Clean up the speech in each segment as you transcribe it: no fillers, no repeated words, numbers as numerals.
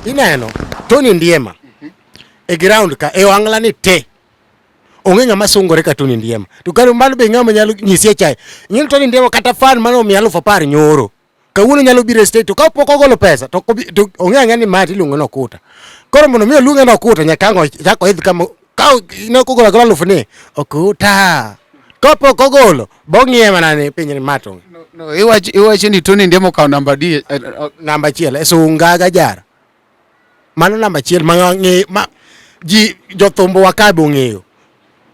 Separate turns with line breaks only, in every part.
Ineno Tony Ndiema e ground ka e ohangla ni te. Onge ng'ama sungore ka Tony Ndiema. To kare mano be ng'ama nyalo nyisi e chae. Ing'e Tony Ndiema kata fan mane omiye 10,000 nyoro. Kawuono nyalo biro e stage to ka pok ogolo pesa to to ong'e ang'e ni ma tiluongo ni okuta. Koro mondo mi oluonge ni okuta nyaka ang' ochak oidh kama ka ne ok ogolo agola alufu ni okuta. Kapok ogolo bong'iye mana ni piny ni ma to
No, iwacho iwacho ni Tony Ndiema okawo namba di
namba achiel e sunga gajara. Mano namba achiel ma ng'e ma ji jothumbo wa ka be ong'eyo.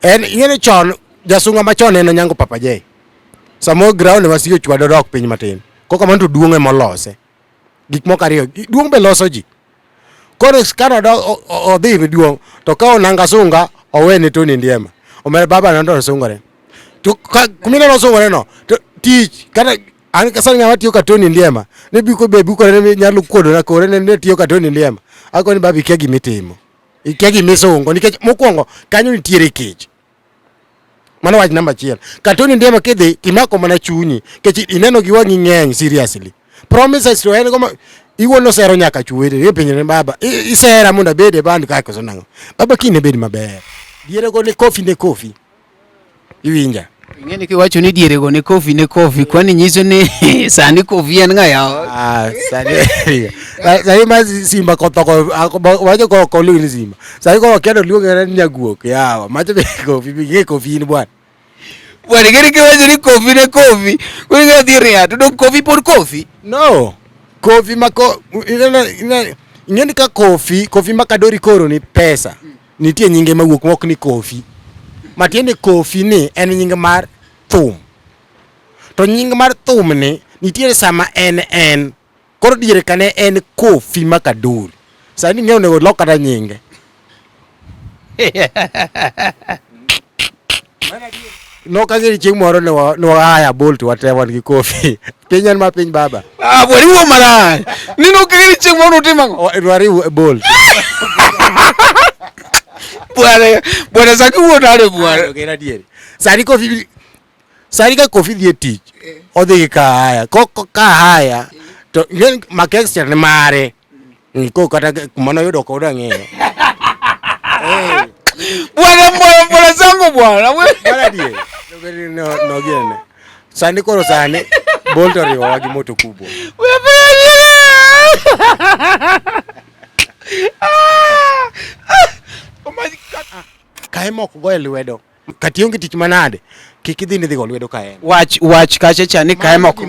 En ing'e ni chon jasunga machon en Onyango Papa J. Samoro ground ma siyo chwado dok piny matin. Kok kamano to duong' ema olose. Gik moko ariyo, duong' be loso ji. Koro ka odhi gi duong' to ka onanga sunga owe ne Tony Ndiema. Omera baba nondo sungore. To kumineno osungore no to tich kata an sani ng'ama tiyo ka Tony Ndiema ne biko be biko ne nyalo kuodona kore ne ne tiyo ka Tony Ndiema. Akoni baba ikia gima itimo. Ikia gima isungo nikech mokwongo kanyo nitiere kech. Mano wach namba achiel. Ka Tony Ndiema kidhi timako mana chunyi nikech ineno gi wang'i ng'eny seriously. Promises to en go iwuon osero nyaka chuwete e penjo ne baba isera mondo abed e band ka koso nang'o. Baba kine bed maber. Diere go ne kofi ne kofi. Iwinja?
Ing'e ni kiwacho ni diere go ne kofi ne kofi, kwani nyiso ni sani kofi en ng'a yawa?
Ah, sani sani ma Simba kothoko wacho ko ok oluongi ni Simba. Sani koro okia luonge ni nyaguok yawa. Macho be kofi ing'e kofi in bwana.
Bwana ing'e ni kiwacho ni kofi ne kofi, koro ing'e dhi ria to dong kofi pod kofi.
No. Kofi ma ko ing'e ni ka kofi, kofi ma kadori koro ni pesa. Nitie nyinge mawuok mok ni kofi. Matiende kofi ni en nying mar thum. To nying mar thum ni nitiere sama en en. Koro diere ka ne en kofi ma kadori. Sani ing'eyo onego lok kata nyinge. Nok ang'e chieng' moro ne wahaya Bolt wate wan gi kofi. Piny en ma piny baba.
Ah, bwana iwuo marach. Ni nok ang'e ni chieng' moro nutimo ang'o?
Wariw Bolt.
Bwana, bwana saki wuo nade bwana?
Ok en adier. Sani kofi sani ka kofi dhi e tich, odhi gi kahaya. Kok kahaya to Makex cha ni mare. Ko kata kuma noyudo ok odwa ng'eyo.
Eh. Bwana bwana bwana zangu bwana.
Bwana adier. No no gene. Sani koro sani Bolt oriwowa gi moto kubwa. Kae mok go e lwedo. Kata ionge tich manade, kik idhi ni idhi go lwedo kaema.
Wach wach kacha cha ni kaema ok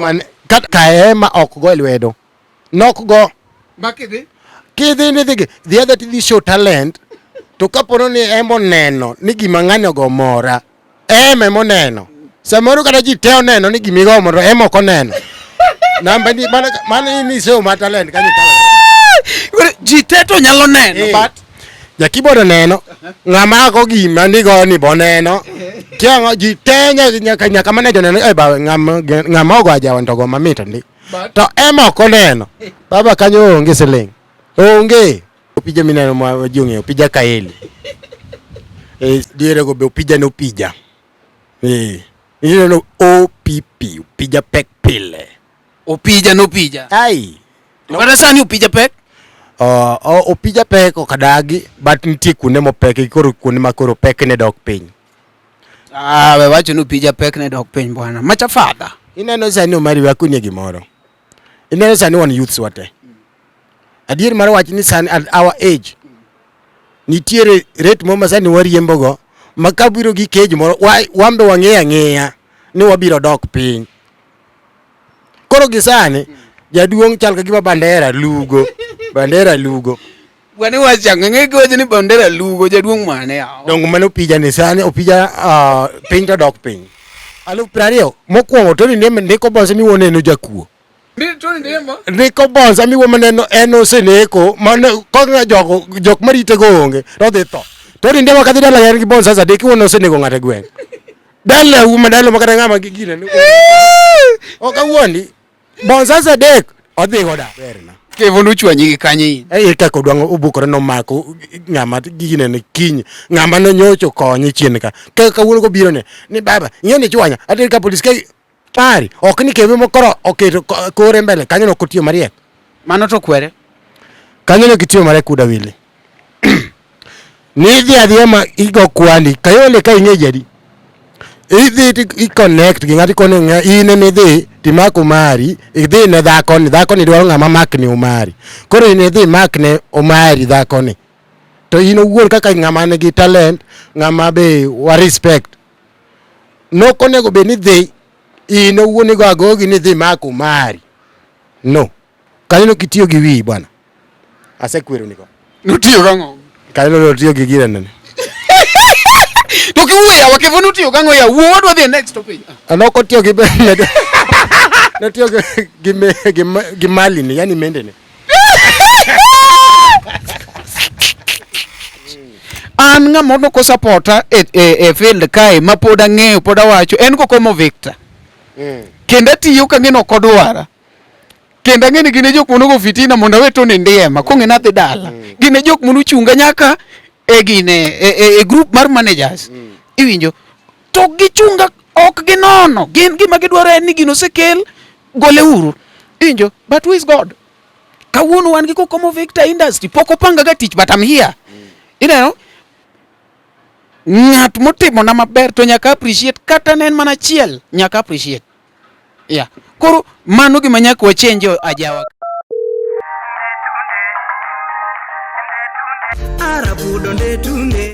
Kata kaema ok go e lwedo. Nok go.
Makidhi?
Kidhi ni dhi the other tidhi show talent to kapo ni ema oneno ni gima ng'ani ogo mora em ema oneno samoro kata ji te oneno ni gima igo moro em ok oneno namba ni mana mana ni show ma talent kanyo
kalo Ji te to nyalo neno but
ja keyboard oneno ng'ama go gima nigo ni boneno kiang'o ji te nyaka nyaka manager oneno eh ba ng'ama ng'ama ogo ajawa to go mamit ndi to ema ok oneno baba kanyo onge siling onge opija mineno ma ji ong'eyo opija kaeli e, diere go be opija ne opija e, ineno OPP opija pek pile
Opija nopija.
Ai.
To kata sani opija pek?
Opija pek ok adagi but nitie kuonde mopek koro kuonde ma koro pek ne dok piny.
Ah, we wacho ni opija pek ne dok piny bwana. Macha fadha.
Ineno sani Omari we akunie gimoro. Ineno sani wan youths wate. Adier mar wach ni sani at our age nitiere rate moro ma sani wariembogo ma kabiro gi cage moro wan be wang'eyo ang'eya ni wabiro dok piny. Koro gi sani jaduong' chal ka gima bandera lugo, bandera lugo.
Bwana wacho ang'o? Ng'e giwacho ni bandera lugo jaduong' mane yawa?
Dongo mano opija ni sani opija piny to dok piny. 20,000 mokwongo Tony Ndiema ndiko bonsa miwuo neno jakuo. Ndiko bonsa miwuo maneno en oseneko mano ka jogo jok marite go onge to odhi tho. Tony Ndiema kadhi dala en gi bonsa adek iwuo nosenego ng'ato e gweng'. Dala uma dala makata ng'ama gigine. Ok awuondi. Bonsa adek odhi go da. Berna.
Kevo nochwanyi gi kanye in?
Eh kaka odwang'o obukore nomako ng'ama gigine ne kiny ng'ama nonyocho konye chien ka. Ka kawuono kobiro ne ni baba ing'e ni chwanya ateri ka polis ka pari ok ni kebe mokoro oketo kore mbele kanyo nok otiyo mariek.
Mano to kwere.
Kanyo ne kitiyo mare kuda wili. Ni idhi adhiya ma igo kwani kayole ka ing'e jadi. Idhi ti i connect gi ng'ato ikone ng'a in ema idhi timako mari idhi ne dhakoni dhakoni dwaro ng'ama makni omari. Koro in idhi imakne omari dhakoni. To in owuon kaka ng'ama nigi talent ng'ama be wa respect. Nok onego bed ni dhi in owuon igo agogi ni idhi mako mari. No. Kanyo nok itiyo gi wiyi bwana. Asekwero niko.
Notiyo gang'o?
Kanyo notiyo gi gire nene.
To kiwuoyo yawa kevo notiyo gang'o ya wuo wadwa dhi e next topic.
Nok otiyo gi notiyo gi gi gi mali ni yani mende ni.
An ng'ama nok osapota e field kae ma pod ang'eyo pod awacho en Kokomo Victor. Kendo atiyo kang'e ni ok odwara. Kendo ang'e ni gin e jok monego fitina mondo awe Tony Ndiema kong'e nadhi dala. Gin e jok monochunga nyaka e gine e group mar managers. Iwinjo? To gichunga ok ginono. Gin gima gidwaro en ni gino osekel gole uru. Iwinjo? But who is God? Kawuono wan gi Kokomo Victor Industry pok opanga ga tich but I'm here. Ineno? Ng'at motimona maber to nyaka appreciate kata ne en mana achiel nyaka appreciate. Yeah. Koro mano gima nyaka wachenje ajawa.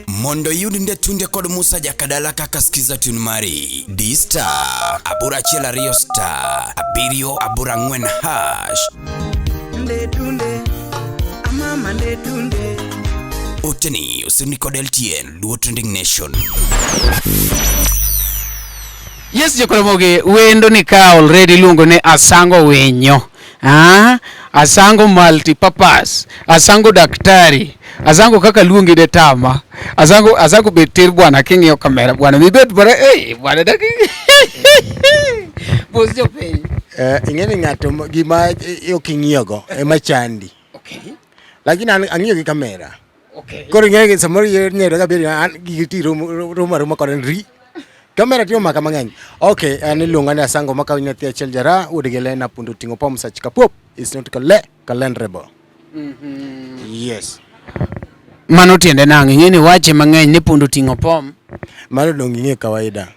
Mondo iyud Ndetunde kod Musa Jakadala kaka skiza tune mari, di star 812 star 784 hash. Oteni osirni kod LTN Luo Trending Nation.
Yes, Jokoromogi, wendo ni ka already iluongo ni Asango Winyo. Ah, Asango multipurpose, Asango daktari, Asango kaka luongi de tama. Asango Asango bet tir bwana king'iyo kamera bwana mibet bwana eh bwana dak. Bos jopiny.
Eh, ing'e ni ng'ato gima ok ing'iyogo ema chandi.
Okay.
Lakini an ang'iyo gi kamera.
Okay.
Koro ing'e ni samoro nyedo ka bedo an gigi ti romo romo aroma kod ri. Kamera tiyo maka mang'eny. Okay, an iluonga ni Asango makaw nyathi achiel jara wuod gi Lena pundo ting'o pom sach kapop is not kale kalendrebo. Yes.
Mano tiende nang'o? Ing'e ni wache mang'eny ni pundo ting'o pom.
Mano dong ing'e kawaida.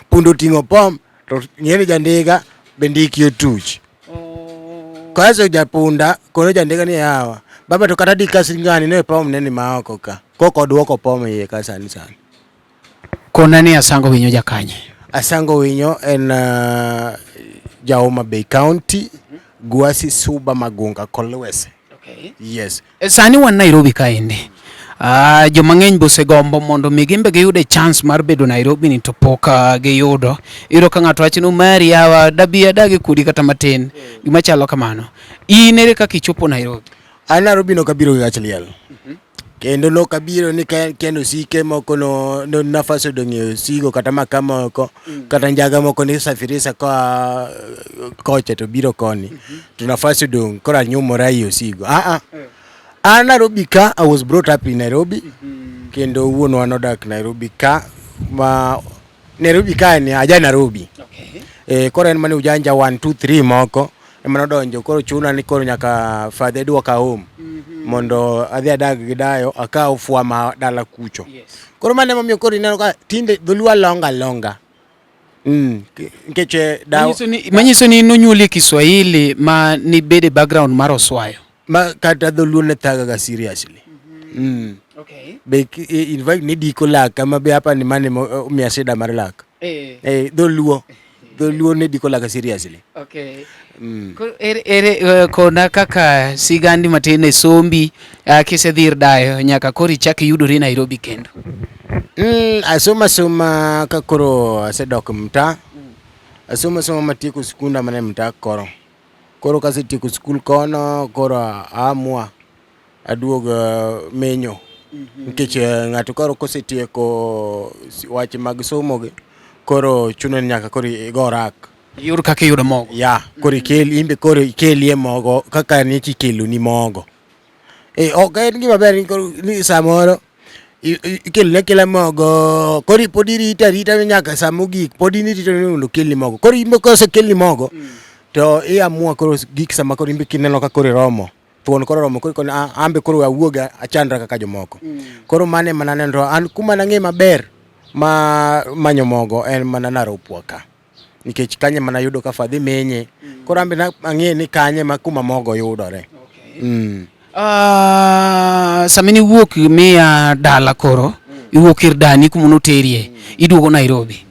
Pundo ting'o pom to ng'e ni jandiga be ndiki otuch. Kaso japunda kono jandiga ni yawa. Baba to kata dikas ngani ne pom ne ni maoko ka. Koko duoko pom iye ka sani sani.
Kona ni Asango Winyo jakanye.
Asango Winyo en ja Homa Bay County, Gwasi Suba Magunga Kolwese.
Okay.
Yes.
E, sani wan Nairobi kaendi. Joma ng'eny be osegombo mondo mi gin be giyude chance mar bedo Nairobi ni to pok giyudo. Iyudo ka ng'ato wacho ni Omari yawa dabi adagi kodi kata matin. Gima chalo kamano. In ere kaka ichopo Nairobi?
An Nairobi nok abiro gi gach liel. Kendo nok abiro ni ka en osike moko no nafas odong' e osigo kata maka moko kata njaga moko ni safirisa koa kocha to biro koni to nafas odong' koro anyumora ei osigo. Ah ah. An Nairobi ka I was brought up in Nairobi kendo wuonwa nodak Nairobi ka ma Nairobi ka ni aja Nairobi.
Okay.
Eh, koro en mane ujanja 1 2 3 moko ema nodonjo koro chuna ni koro nyaka father duoka home mondo adhi adag gi dayo akaw fwa ma dala kucho.
Yes.
Koro mano emomiyo koro ineno ka tinde dholuo alonga alonga. Nikech daw
Manyiso ni nonyuoli e Kiswahili ma nibede background mar Oswayo.
Ma kata dholuo ne thaga ga seriously.
Okay.
Be in fact ni diko laka ma be hapa ni mane omiya shida mar lak. Eh, dholuo. Dholuo ne diko laka seriously.
Okay. Koro ere kona kaka sigandi matin e sombi kisedhi ir dayo nyaka koro ichak iyudori Nairobi kendo.
Asoma soma ka koro asedok mtaa. Asoma soma matieko skunda mana e mtaa koro. Koro kasetieko skul kono koro aamua aduog menyo. Nikech ng'ato koro kosetieko wach mag somo gi koro chuno ni nyaka koro igo rak.
Iyud kaka iyudo mogo.
Ya, koro ikel imbe koro ikelie mogo kaka nyocha ikeloni mogo. Eh, ok en gima ber ni koro ni samoro ikeloni akela mogo koro pod irito arita nyaka sa mogik pod in irito ni mondo okelni mogo. Koro in be kosekelni mogo to iamua koro gik sama koro in be kineno ka koro iromo. Thuon koro romo koro koni ah, ambe koro awuog achandra kaka jomoko. Koro mane mana neno an kuma nang'e maber ma manyo mogo en mana Naropwa ka. Nikech kanye mana yudo ka fadhi menye. Koro ambe ang'e ni kanye ma kuma mogo yudore. Okay.
Sama niwuok miya dala koro iwuok ir dani kuma noterie iduogo Nairobi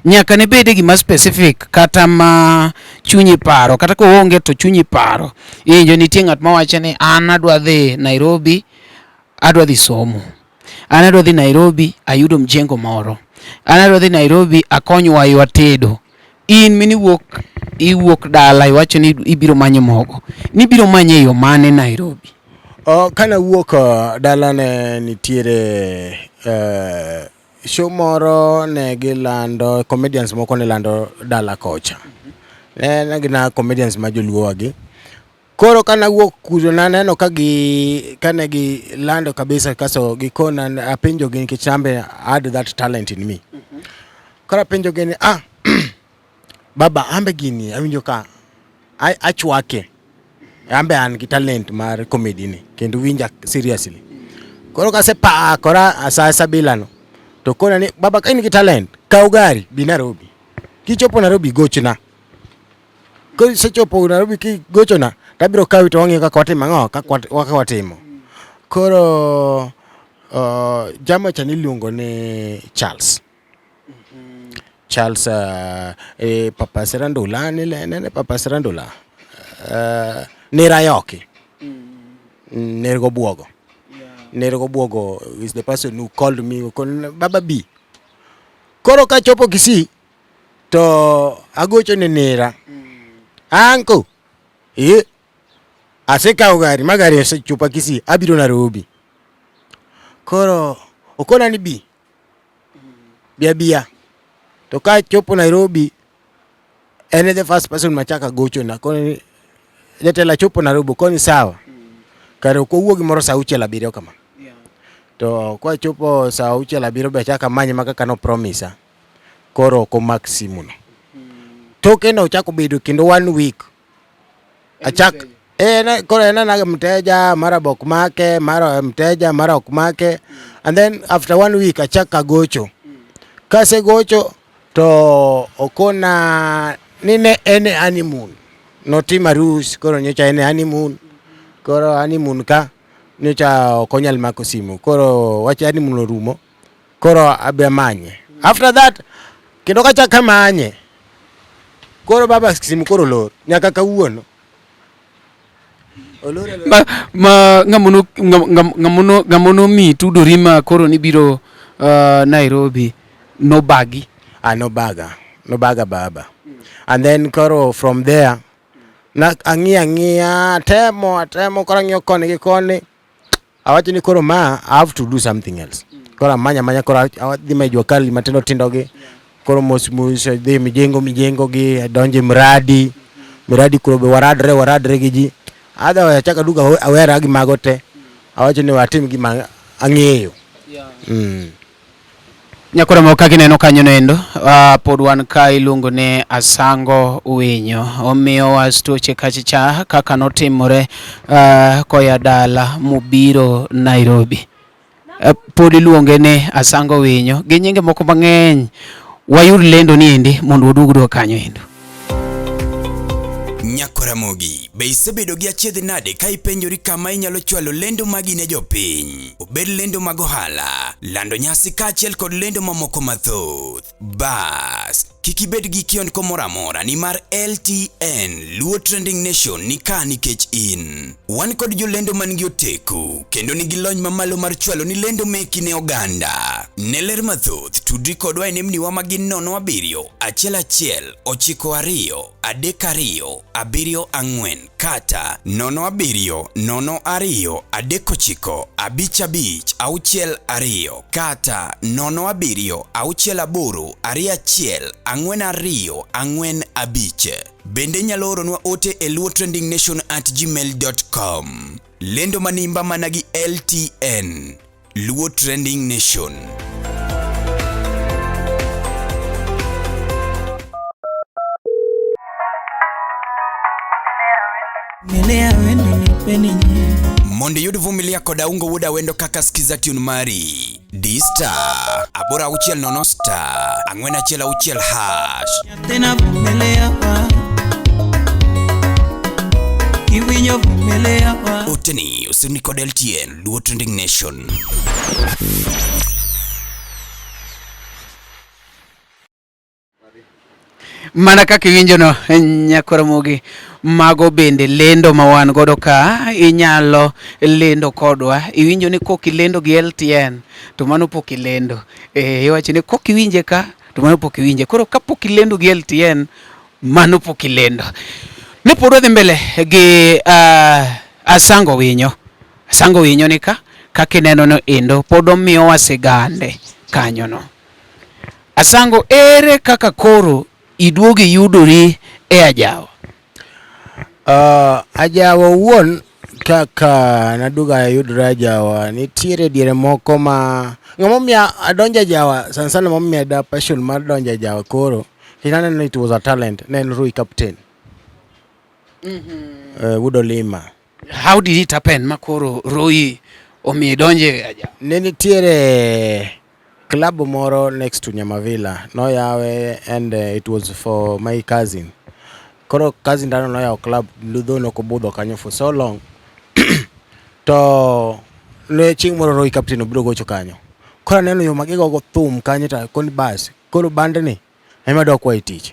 nyaka ne bede gima specific kata ma chunyi paro kata koonge to chunyi paro iwinjo nitie ng'at mawacho ni an adwa dhi Nairobi adwa dhi somo an adwa dhi Nairobi ayudo mjengo moro an adwa dhi Nairobi akony waywa tedo in miniwuok iwuok dala iwacho ni ibiro manyo mogo nibiro manye e yo mane Nairobi?
Kane awuok dala ne nitiere show moro ne gilando comedians moko ne lando dala kocha. Ne gina comedians ma joluo wagi. Koro kane awuok kucho naneno ka gi kane gilando kabisa kaso gikona apenjo gi nikech an be I had that talent in me. Koro apenjo gi ni ah baba ambe gini awinjo ka achwake. Ambe an gi talent mar comedy ni kendo winja seriously. Koro kasepakora asasa bila no to kona ni baba ka in gi talent kaw gari bi Nairobi. Kichopo Nairobi gochna. Kisechopo Nairobi kigochona tabiro kawi to wang'iyo kaka watimo ang'o kaka watimo. Koro jama cha niluongo ni Charles. Charles Papa Serandula nene Papa Serandula Nirayoki. Nergo Buogo. Nergo Buogo is the person who called me Baba B. Koro kachopo Kisii to agocho ne Nira. Anko. Asekawo gari ma gari osechopo Kisii abiro Nairobi. Koro okona ni bi. Bi abia. To kachopo Nairobi en the first person machaka gochona koni ni jatelo achopo Nairobi koni sawa. Kare ok owuo gimoro saa auchiel abiriyo kama. To kwachopo saa auchiel abiriyo be achako amanye ma kaka no promisa. Koro ok omak simu no. Toke no ochako bedo kendo 1 week. Achak koro en ana mteja mara be ok make mara mteja mara ok make and then after 1 week achak agocho. Kasegocho to okona ni ne en e honeymoon. Notimo arus koro nyocha en e honeymoon. Koro honeymoon ka nyocha ok onyal mako simu. Koro wach honeymoon orumo. Koro abe amanye. After that kendo kachak amanye. Koro baba simu koro olor nyaka kawuono. Olor
Ma ng'amono mi tudori ma koro nibiro Nairobi nobagi.
Nobaga. Nobaga baba. And then koro from there na ang'iyo ang'iya atemo koro ang'iyo koni gi koni. Awacho ni koro ma I have to do something else. Koro amanya amanya koro adhi ma jua kali matindo tindo gi. Koro mos mos adhi mijengo gi adonje mradi. Mradi koro be waradre gi ji. Otherwise achako aduogo awera gi mago te. Awacho ni watim gima ang'eyo.
Nyakora moko kaka ineno kanyo noendo, pod wan ka iluongo ni Asango Winyo. Omiyowa stoche kachacha kaka notimore koya dala mobiro Nairobi. Pod iluonge ni Asango Winyo gi nyinge moko mang'eny. Wayud lendo ni endi mondo waduog kanyo endo.
Nyakoramogi, be isebedo gi achiedh nade ka ipenjori kama inyalo chwalo lendo magi ne jopiny? Obed lendo mag ohala, lando nyasi kaachiel kod lendo mamoko mathoth. Bas, kik ibed gi kiondko moro amora nimar LTN Luo Trending Nation ni ka nikech in. Wan kod jolendo man gi oteku kendo nigi lony mamalo mar chwalo ni lendo meki ne oganda. Ne ler mathoth, tudri kodwa e nembniwa ma gin 0 7 1 1 9 2 3 2 7 4 kata 0 7 0 2 3 9 5 5 6 2 kata 0 7 6 8 2 1 4 2 4 5. Bende nyalo oronwa ote e luotrendingnation@gmail.com. Lendo manimba mana gi LTN, Luo Trending Nation. Mondo iyud Vumilia kod Aungo Wuod Awendo kaka skiza tune mari, di star 860 star 416 hash.
Tena vumilia Kiwinjo vumilia
Oteni osirni kod LTN Luo Trending Nation.
Mana kaka iwinjono Nyakoramogi, mago bende lendo ma wan godo ka, inyalo lendo kodwa. Iwinjo ni kok ilendo gi LTN to mano pok ilendo. Eh, iwacho ni kok iwinje ka to mano pok iwinje. Koro kapok ilendo gi LTN mano pok ilendo. Ne pod wadhi mbele gi Asango Winyo. Asango Winyo ni ka kaka ineno no endo pod omiyowa sigande kanyono. Asango, ere kaka koro iduogo iyudori e ajawa?
Ajawa owuon kaka naduogo ayudora ajawa, nitiere diere moko ma ng'ama omiyo adonjo ajawa sana sana momiyo da passion mar donjo ajawa koro aneno it was a talent ne en Rui Captain. Wuod Olima.
How did it happen ma koro Rui omiyo idonjo e ajawa?
Ne nitiere club moro next to Nyamavila noyawe and it was for my cousin. Koro cousin dano noyawo club ludho nokobudho kanyo for so long to ne chieng' moro Roy Captain obiro gocho kanyo. Koro aneno yo ma gigogo thum kanyo to akoni bas koro bandni ema dwa kwayi tich.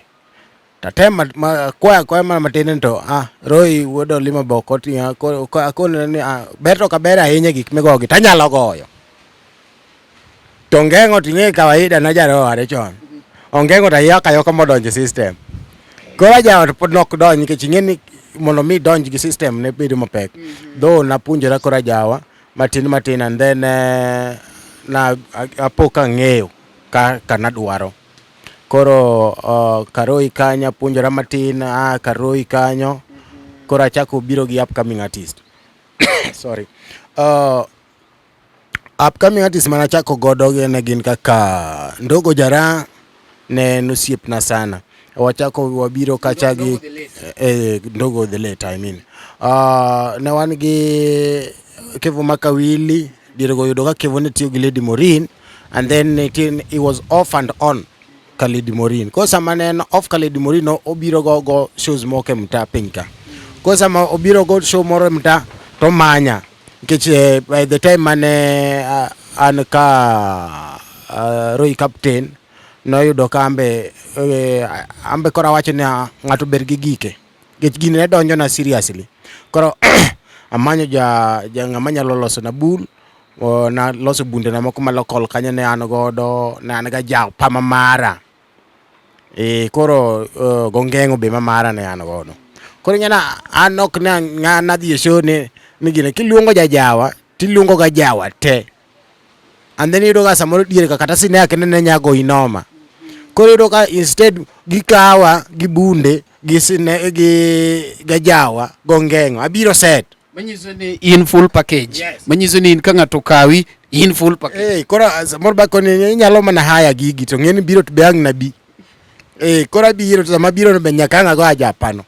Tatem akwaya akwaya mana matin to ah Roy wuod Olima be ok oting'a akone ni ah ber to ok aber ahinya e gik migogi to anyalo goyo. To ongeng'o to ing'e kawaida najarohore chon. Ongeng'o to ayako ayoka modonjo e system. Koro ajawa to pod nok donj nikech ing'e ni mondo mi idonj gi system ne bedo mapek. Though napuonjora koro ajawa matin matin and then na apo kang'eyo kaka nadwaro. Koro Karoi kanyo apuonjora matin, aa Karoi kanyo koro achako biro gi upcoming artist. Sorry. Upcoming artist mane achako godo ne gin kaka Ndogo Jara ne en osiepna sana. Wachako wabiro kacha gi Ndogo the late I mean. Ne wan gi Kevo Makawili, diere go yudo ka Kevo ne tiyo gi Lady Maureen and then he was off and on ka Lady Maureen. Koro sama ne en off ka Lady Maureen obiro go go shows moko e mtaa piny ka. Koro sama obiro go show moro e mtaa to omanya nikech by the time mane an ka Roy Captain noyudo ka ambe ambe koro awacho ni ng'ato ber gi gike nikech gini ne donjo na seriously. Koro amanyo ja ng'ama nyalo loso na bul naloso bunde na moko ma local kanyo ne an godo ne an ga japa ma mara. Koro gongeng'o be ma mara ne an godo. Koro ing'e an ok ne adhi e show ni gine kiluongo jajawa tiluongo ga jawa te. And then iyudo ka samoro diere ka kata sineya kende ne nya goyi noma. Koro iyudo ka instead gikawa gi bunde gi sine gi gajawa gongeng'o abiro set.
Manyiso ni in full package.
Yes.
Manyiso ni in ka ng'ato okawi in full package.
Koro samoro ba koni inyalo mana haya gigi to ng'eni biro to be ang' nabi. Koro abiro to sama abiro no be nyaka ang' ago ajapano.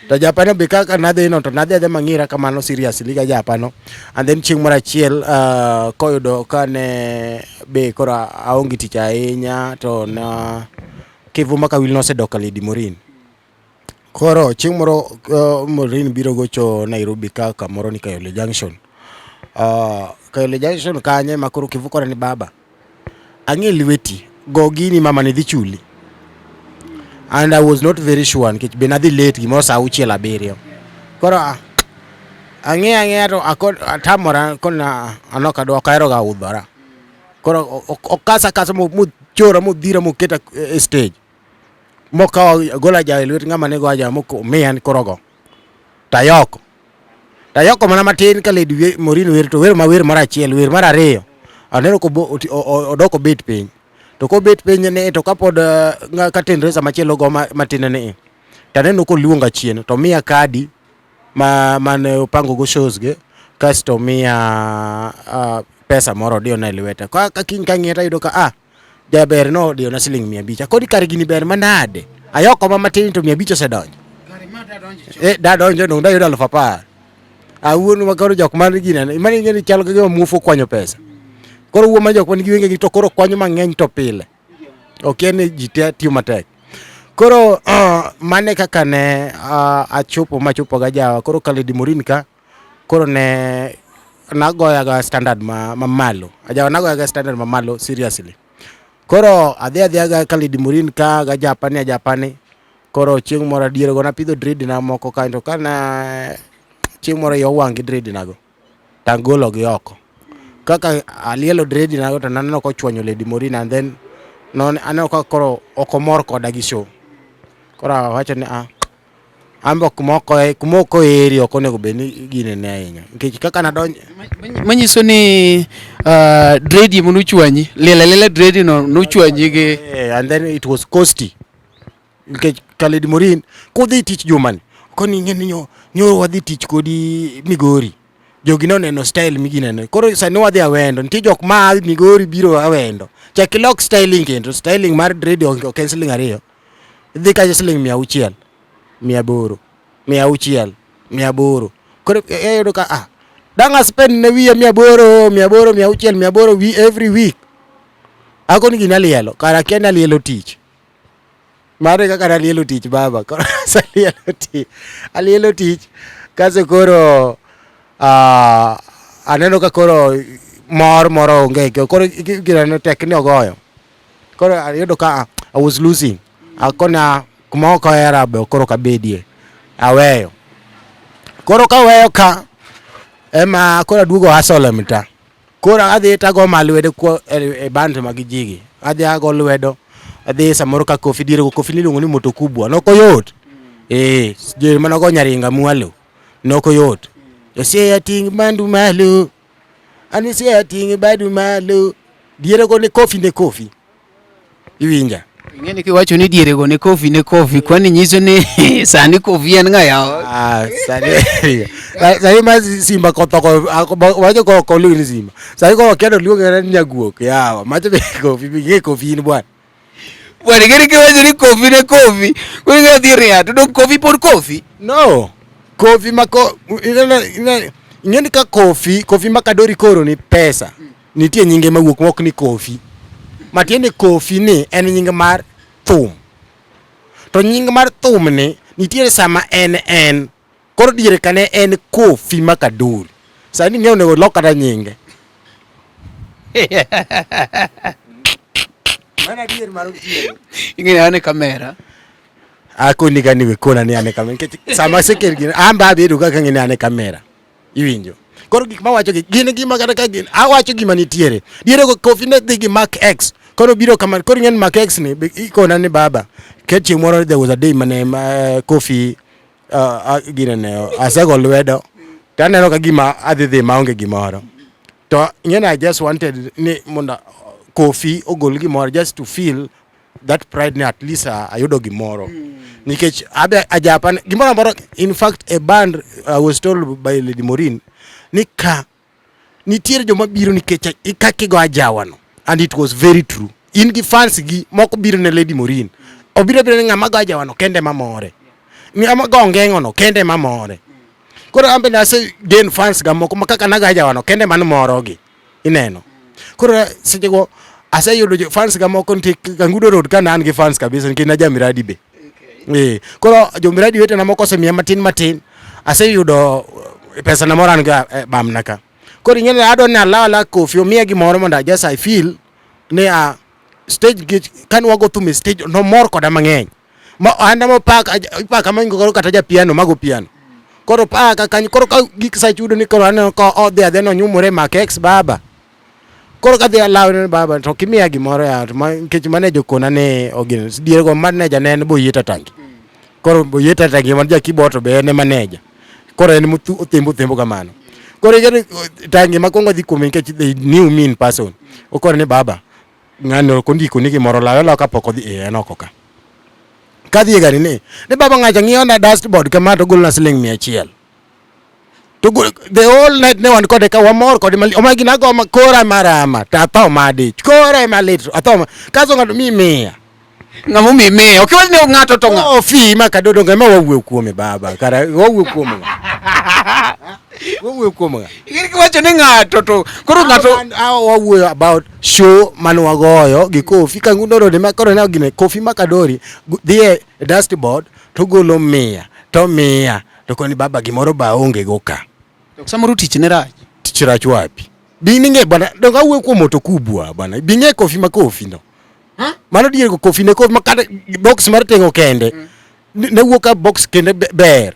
To ajapano be kaka nadhi no to nadhi adhi mang'ira kamano seriously ga ajapano. And then chieng' moro achiel koyudo kane be koro aonge tich ahinya to na Kevo Makawil nosedok ka Lady Maureen. Koro chieng' moro Maureen biro gocho Nairobi ka kamoro ni Kayole Junction. Kayole Junction kanyo ema koro Kevo kore ni baba ang'e lweti go gini mama ni dhi chuli. And I was not very sure nikech be nadhi late gimoro saa auchiel abiriyo. Koro ang'e ang'eya to atamora kona an ok adwa ok ahero ga udhora. Koro okasa akasa mochora modhira moketa e stage. Mokawo gola ajawa e lwet ng'ama ne go ajawa momiya ni koro go. Tayoko. Tayoko mana matin ka Lady Maureen wer to wer ma wer mar achiel, wer mar ariyo. Aneno ko odok obet piny. To kobet piny ni to kapod ka resa machielo go matin ni taneno koluonga chien to miya kadi ma mane opango go shows ge kasto miya pesa moro odiyona e lweta. Ka kiny kang'iye tayudo ka ah jaber no odiyona siling 500. Akoni kare gini ber manade. Ayoko ma matin to 500 osedonjo. Dadonjo dong dayudo 10,000. Awuon ma koro jok man ginene, mano ing'e ni chal ka gima muofu okwanyo pesa. Koro wuo ma jok man gi wengegi to koro kwanyo mang'eny to pile. Ok en ni ji te tiyo matek. Koro mane kaka ne achopo machopo ga jawa. Koro ka Lady Morin ka koro ne nagoya ga standard ma mamalo. Ajawa nagoya ga standard mamalo seriously. Koro adhi adhiya ga ka Lady Morin ka ga japani ajapani. Koro chieng' moro adier go napidho dread na moko kaeto kana chieng' moro iye owang' gi dread na go tagolo gi oko. Kaka alielo dread na go to naneno kochwanyo Lady Morin and then non aneno ka koro ok omor koda gi show. Koro awacho ni ah, an be kuma ok kuma ok oheri ok onego bed ni ginene ahinya. Nikech kaka nadonjo
Manyiso ni dread monochwanyi, liel aliela dread no nochwanyi gi
And then it was costly. Nikech ka Lady Morin kodhi tich jumani koni ing'e ni nyoro wadhi tich kodi Migori. Jogi noneno style migineno. Koro sani wadhi Awendo. Nitie jok ma a Migori biro Awendo. Chak ilok styling kendo. Styling mar dread ok en siling 2. Idhi kacha siling 600, 800, 600, 800. Koro iyudo ka ah, dang' a spend ne wiya 800, 800, 600, 800 wi every week. Akoni gini alielo. Kara akia ni alielo tich. Mano e kaka nalielo tich baba. Koro aselielo tich. Alielo tich. Kaso koro aneno ka koro mor moro onge. Koro gineno tek ni ogoyo. Koro ayudo ka I was losing. Akona kuma ok ohera be koro ok abedie. Aweyo. Koro kaweyo ka ema koro aduogo hustle e mtaa. Koro adhi tago ma lwedo kwa e band mag jigi. Adhi ago lwedo. Adhi samoro ka Kofi diere go Kofi niluongo ni moto kubwa. Nok oyot. Diere mane ogo nyaringa mwalo. Nok oyot. Osiya ting' bandu malo. Anisiya ting' badu malo. Diere go ne Kofi ne Kofi. Iwinja?
Ing'e ni kiwacho ni diere go ne Kofi ne Kofi, kwani nyiso ni sani Kofi en ng'a yawa?
Ah, sani sani ma Simba kothoko wacho ko ok oluong ni Simba. Sani koro okia to luonge ni nyaguok yawa. Macho be Kofi ing'e Kofi in bwana.
Bwana ing'e ni kiwacho ni Kofi ne Kofi, koro ing'e dhi ria to dong Kofi pod Kofi.
No. Kofi ma ko ing'e ni ka Kofi, Kofi ma Kadori koro ni pesa. Nitie nyinge mawuok mok ni Kofi. Matiende Kofi ni en nying mar thum. To nying mar thum ni nitiere sama en koro diere ka ne en Kofi ma Kadori. Sani ing'e onego lok kata nyinge. Mano adier mar otieno.
Ing'e ni an e kamera.
Akoni ga ni we kona ni an e kamera. Nikech sama asekel gini, an be abedo kaka ng'e ni an e kamera. Iwinjo? Koro gik mawacho gi gin gima kata ka gin awacho gima nitiere. Diere go Kofi ne dhi gi Mark X. Koro biro kama koro ing'e ni Mark X ni ikona ni baba. Ket chieng' moro there was a day mane Kofi gine ne asego lwedo. To aneno ka gima adhi dhi maonge gimoro. To ing'e ni I just wanted ni mondo Kofi ogol gimoro just to feel that pride ni at least ayudo gimoro. Nikech abe ajapan gimoro amora in fact a band I was told by Lady Morin ni ka nitiere joma biro nikech kaka igo ajawa no and it was very true. In gi fans gi moko biro ne Lady Morin. Obiro biro ni ng'ama go ajawa no kende mamore. Ng'ama go ongeng'o no kende mamore. Koro an bende ase gain fans ga moko ma kaka nago ajawa no kende man morogi. Ineno. Koro seche go aseyudo fans ga moko nitie Kangudo Road ka an gi fans kabisa nikech naja miradi be. Koro jo miradi wetena moko osemiya matin matin. Aseyudo pesa na moro an ga bamna ka. Koro ing'e ni adwa ni alaw ala Kofi omiya gimoro mondo just I feel ni a stage gi kane wago thum e stage nomor koda mang'eny. Ma an ema opaka ipaka maingo koro kata ja piano mago piano. Koro paka kanyo koro ka gik sa chudo ni koro aneno ka odhi adhiya nonyumore Mark X baba. Koro kadhi alaw ni baba to kimiya gimoro ya to nikech manager okona ni ogino diere go manager ne en Boyeta Tangi. Koro Boyeta Tangi man ja keyboard to be en e manager. Koro en othembo othembo kamano. Koro ing'e Tangi makwongo dhi kuome nikech they knew me in person. Okone ni baba ng'ani ok ondiko ni gimoro lawe lawa kapok odhi en oko ka. Kadhi e gari ni baba ng'acha ng'iyo na dashboard kama to golna siling 100. To the whole night ne wan kode ka wamor kode mali oma gina go ma kora marama to atho madich kora malit atho ma kaso ng'ato mi miya.
Ng'ama omiyi miya ok iwach ni ng'ato to ng'a.
Kofi ma Kadodo ng'ama wawuoyo kuome baba kara wawuoyo kuome ng'a. Wawuoyo kuom ng'a?
Ing'e kiwacho ni ng'ato to koro ng'ato
Wawuoyo about show mane wagoyo gi Kofi Kangundo Road ma koro ne gine Kofi Makadori dhi e dashboard to golo mia to miya to koni baba gimoro ba onge go ka.
To samoro tich ne rach.
Tich rach wapi? Bi ning'e bwana, donge awuoyo kuom moto kubwa bwana. Bi ng'e Kofi ma Kofi no. Mano dier go Kofi ne Kofi ma kata box mar teng'o kende. Ne wuok ka box kende ber.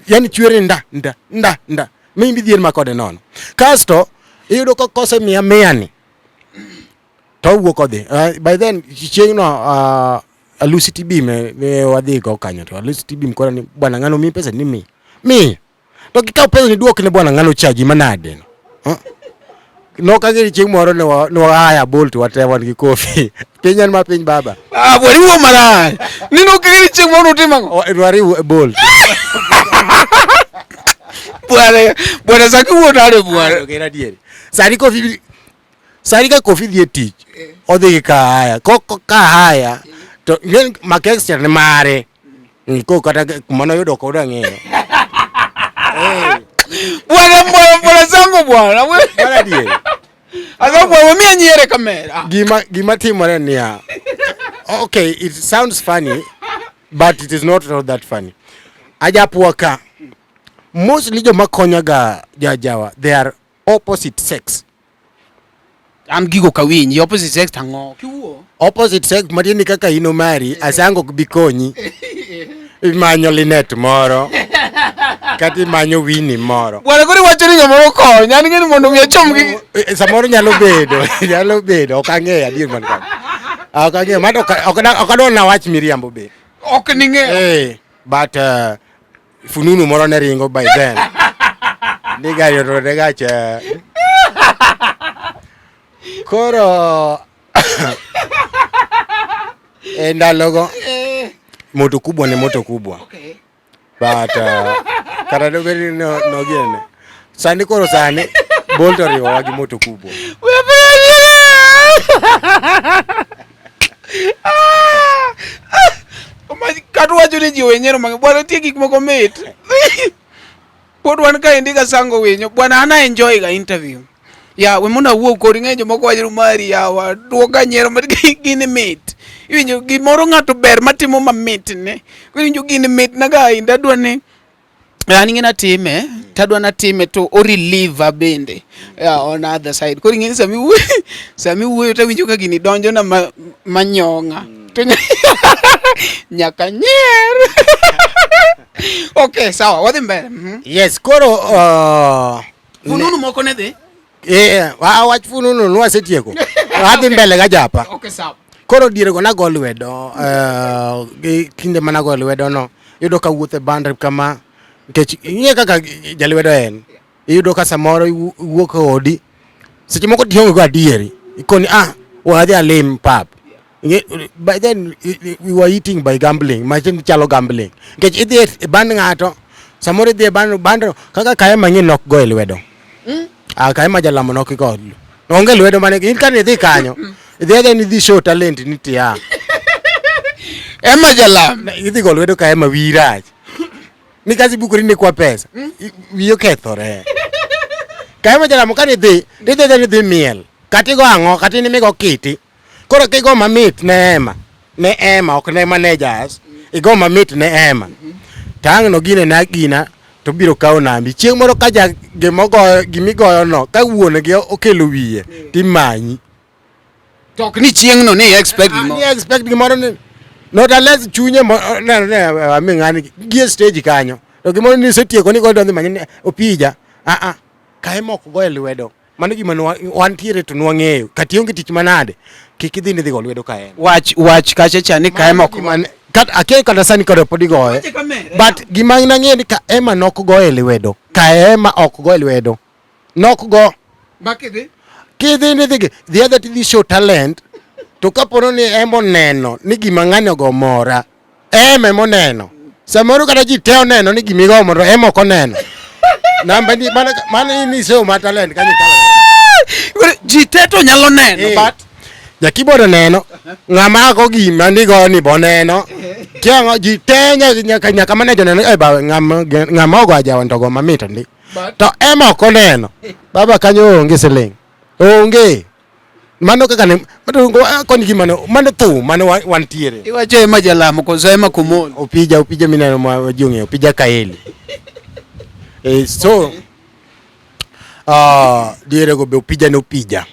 Yani chwere nda nda nda nda. Mi midhier ma kode nono. Kasto iyudo ka kose miya miya ni to owuok odhi. By then chieng' no Alusi TB me wadhi go kanyo to Alusi TB mkora ni bwana ng'ano mi pesa ni mi. Mi. To kikaw pesa ni duok ne bwana ng'ano chaji manade no. Huh? Nok ang'e chieng' moro ne wa hire Bolt wate wan gi Kofi. Piny en ma piny baba.
Ah, bwana iwuo marach. Ni nok ang'e ni chieng' moro utimo ang'o?
Wariwo Bolt.
Bwana, bwana saki wuo nade bwana?
Ok en adier. Sani Kofi sani ka Kofi dhi e tich, odhi gi kahaya. Ko kahaya to ing'e Makex cha ne mare. Ko kata kumane oyudo ok odwa ng'eyo.
Bwana, bwana, bwana zangu bwana.
Bwana adier.
Asa bwana miya nyiere kamera.
Gima timore niya. Okay, it sounds funny but it is not that funny. Ajapwa ka mostly joma konyoga jajawa they are opposite sex.
An gigo kawinji opposite sex tang'o? Kiwuo.
Opposite sex matiende ni kaka in Omari, Asango ok bi konyi. Imanyo Linet moro kata imanyo Winnie moro.
Bwana koro iwacho ni ng'ama okony, an ng'eni mondo mi achom gi.
Samoro nyalo bedo, nyalo bedo, ok ang'eyo adier man kanyo. Ok ang'eyo, mano ok adwa nawach miriambo be.
Ok ning'eyo.
But fununu moro ne ringo by then. Ni gari otore gacha. Koro e ndalogo moto kubwa ni moto kubwa.
Okay.
But kata dobed ni nogene. Sani koro sani Bolt oriwowa gi moto kubwa.
Kata wacho ni ji owenyiero mang'eny bwana nitie gik moko mit. Pod wan kaendi ka sango winyo bwana an a enjoy ga interview. Ya we mondo awuo kodi ng'eny jomoko wacho ni mari yawa duoka nyiero ma gini mit. Iwinjo gimoro ng'ato ber matimo mamit ne. Iwinjo gini mit na ga ahinya adwa ni an ing'e natime tadwa natime to o relieve bende yeah, on other side. Koro ing'e ni sami wuoyo sami wuoyo tawinjo ka gini donjo na manyong'a to nyaka nyier. Okay, sawa, wadhi mbele.
Yes, koro
fununu moko ne dhi?
Wach fununu nwasetieko. Adhi mbele ga japa.
Okay, sawa.
Koro diere go nago lwedo, gi kinde mane ago lwedo no, iyudo ka wuotho e band kama, nikech ing'e kaka jalwedo en. Iyudo ka samoro iwuok e odi, seche moko tionge go adieri. Ikoni, wadhi alim pub. By then we were eating by gambling, mache chalo gambling. Nikech idhi e band ng'ato, samoro idhi e band kaka Kaema ng'e nok go e lwedo. Kaema jalamo nok go. Onge lwedo mane in kane idhi kanyo. Idhi adhi ni idhi show talent ni tia.
Ema jalam.
Idhi go lwedo Kaema wiyi rach. Ni kazi bukori ni kwa pesa. Wiyi okethore. Kaema jalamo kane idhi, idhi adhi ni idhi miel. Kata igo ang'o, kata in imigo kiti. Koro kigo mamit ne Ema, ne Ema ok ne managers, igo mamit ne Ema. To ang' no gine na gina to biro kawo nambi. Chieng' moro ka ja gimogoyo gimigoyo no ka wuon gi okelo wiye timanyi.
To ok ni chieng' no ni expect gimoro.
Ni expect gimoro ni not unless chunye ne ne ami ng'ani gi e stage kanyo. To gimoro ni isetieko ni godo dhi manyi ni opija. Kae mok go e lwedo. Mano gima wantiere to nwang'eyo. Kata ionge tich manade, kik idhi ni idhi go lwedo ka en.
Wach kacha cha ni kae mok
Gima ne-, akia kata sani kode pod igoye.
Wache kamere,
But gima nang'eyo ni ka Ema nok go e lwedo. Ka Ema ok go e lwedo. Nok go.
Ma kidhi?
Kidhi ni idhi the other tidhi show talent. To kapo ni Ema oneno ni gima ng'ani ogo mora. Ema emoneno. Samoro kata ji te oneno ni gima igo moro Ema ok oneno. Namba ni mana in iseyo ma talent kanyo ikalo.
Ji te to nyalo neno, but
Ja keyboard oneno, ng'ama go gima nigo ni bo neno. Kiang'o ji te nyaka manager oneno, ba ng'ama ogo ajawa to go mamit ndi. To ema ok oneno. Baba kanyo onge siling. Onge. Mano kaka ne koni gima ne mano thum mane wantiere.
Iwacho ema jalamo koso ema kumon.
Opija opija mineno ma ji ong'eyo opija Kaeli. Eh, so diere go be opija ne opija.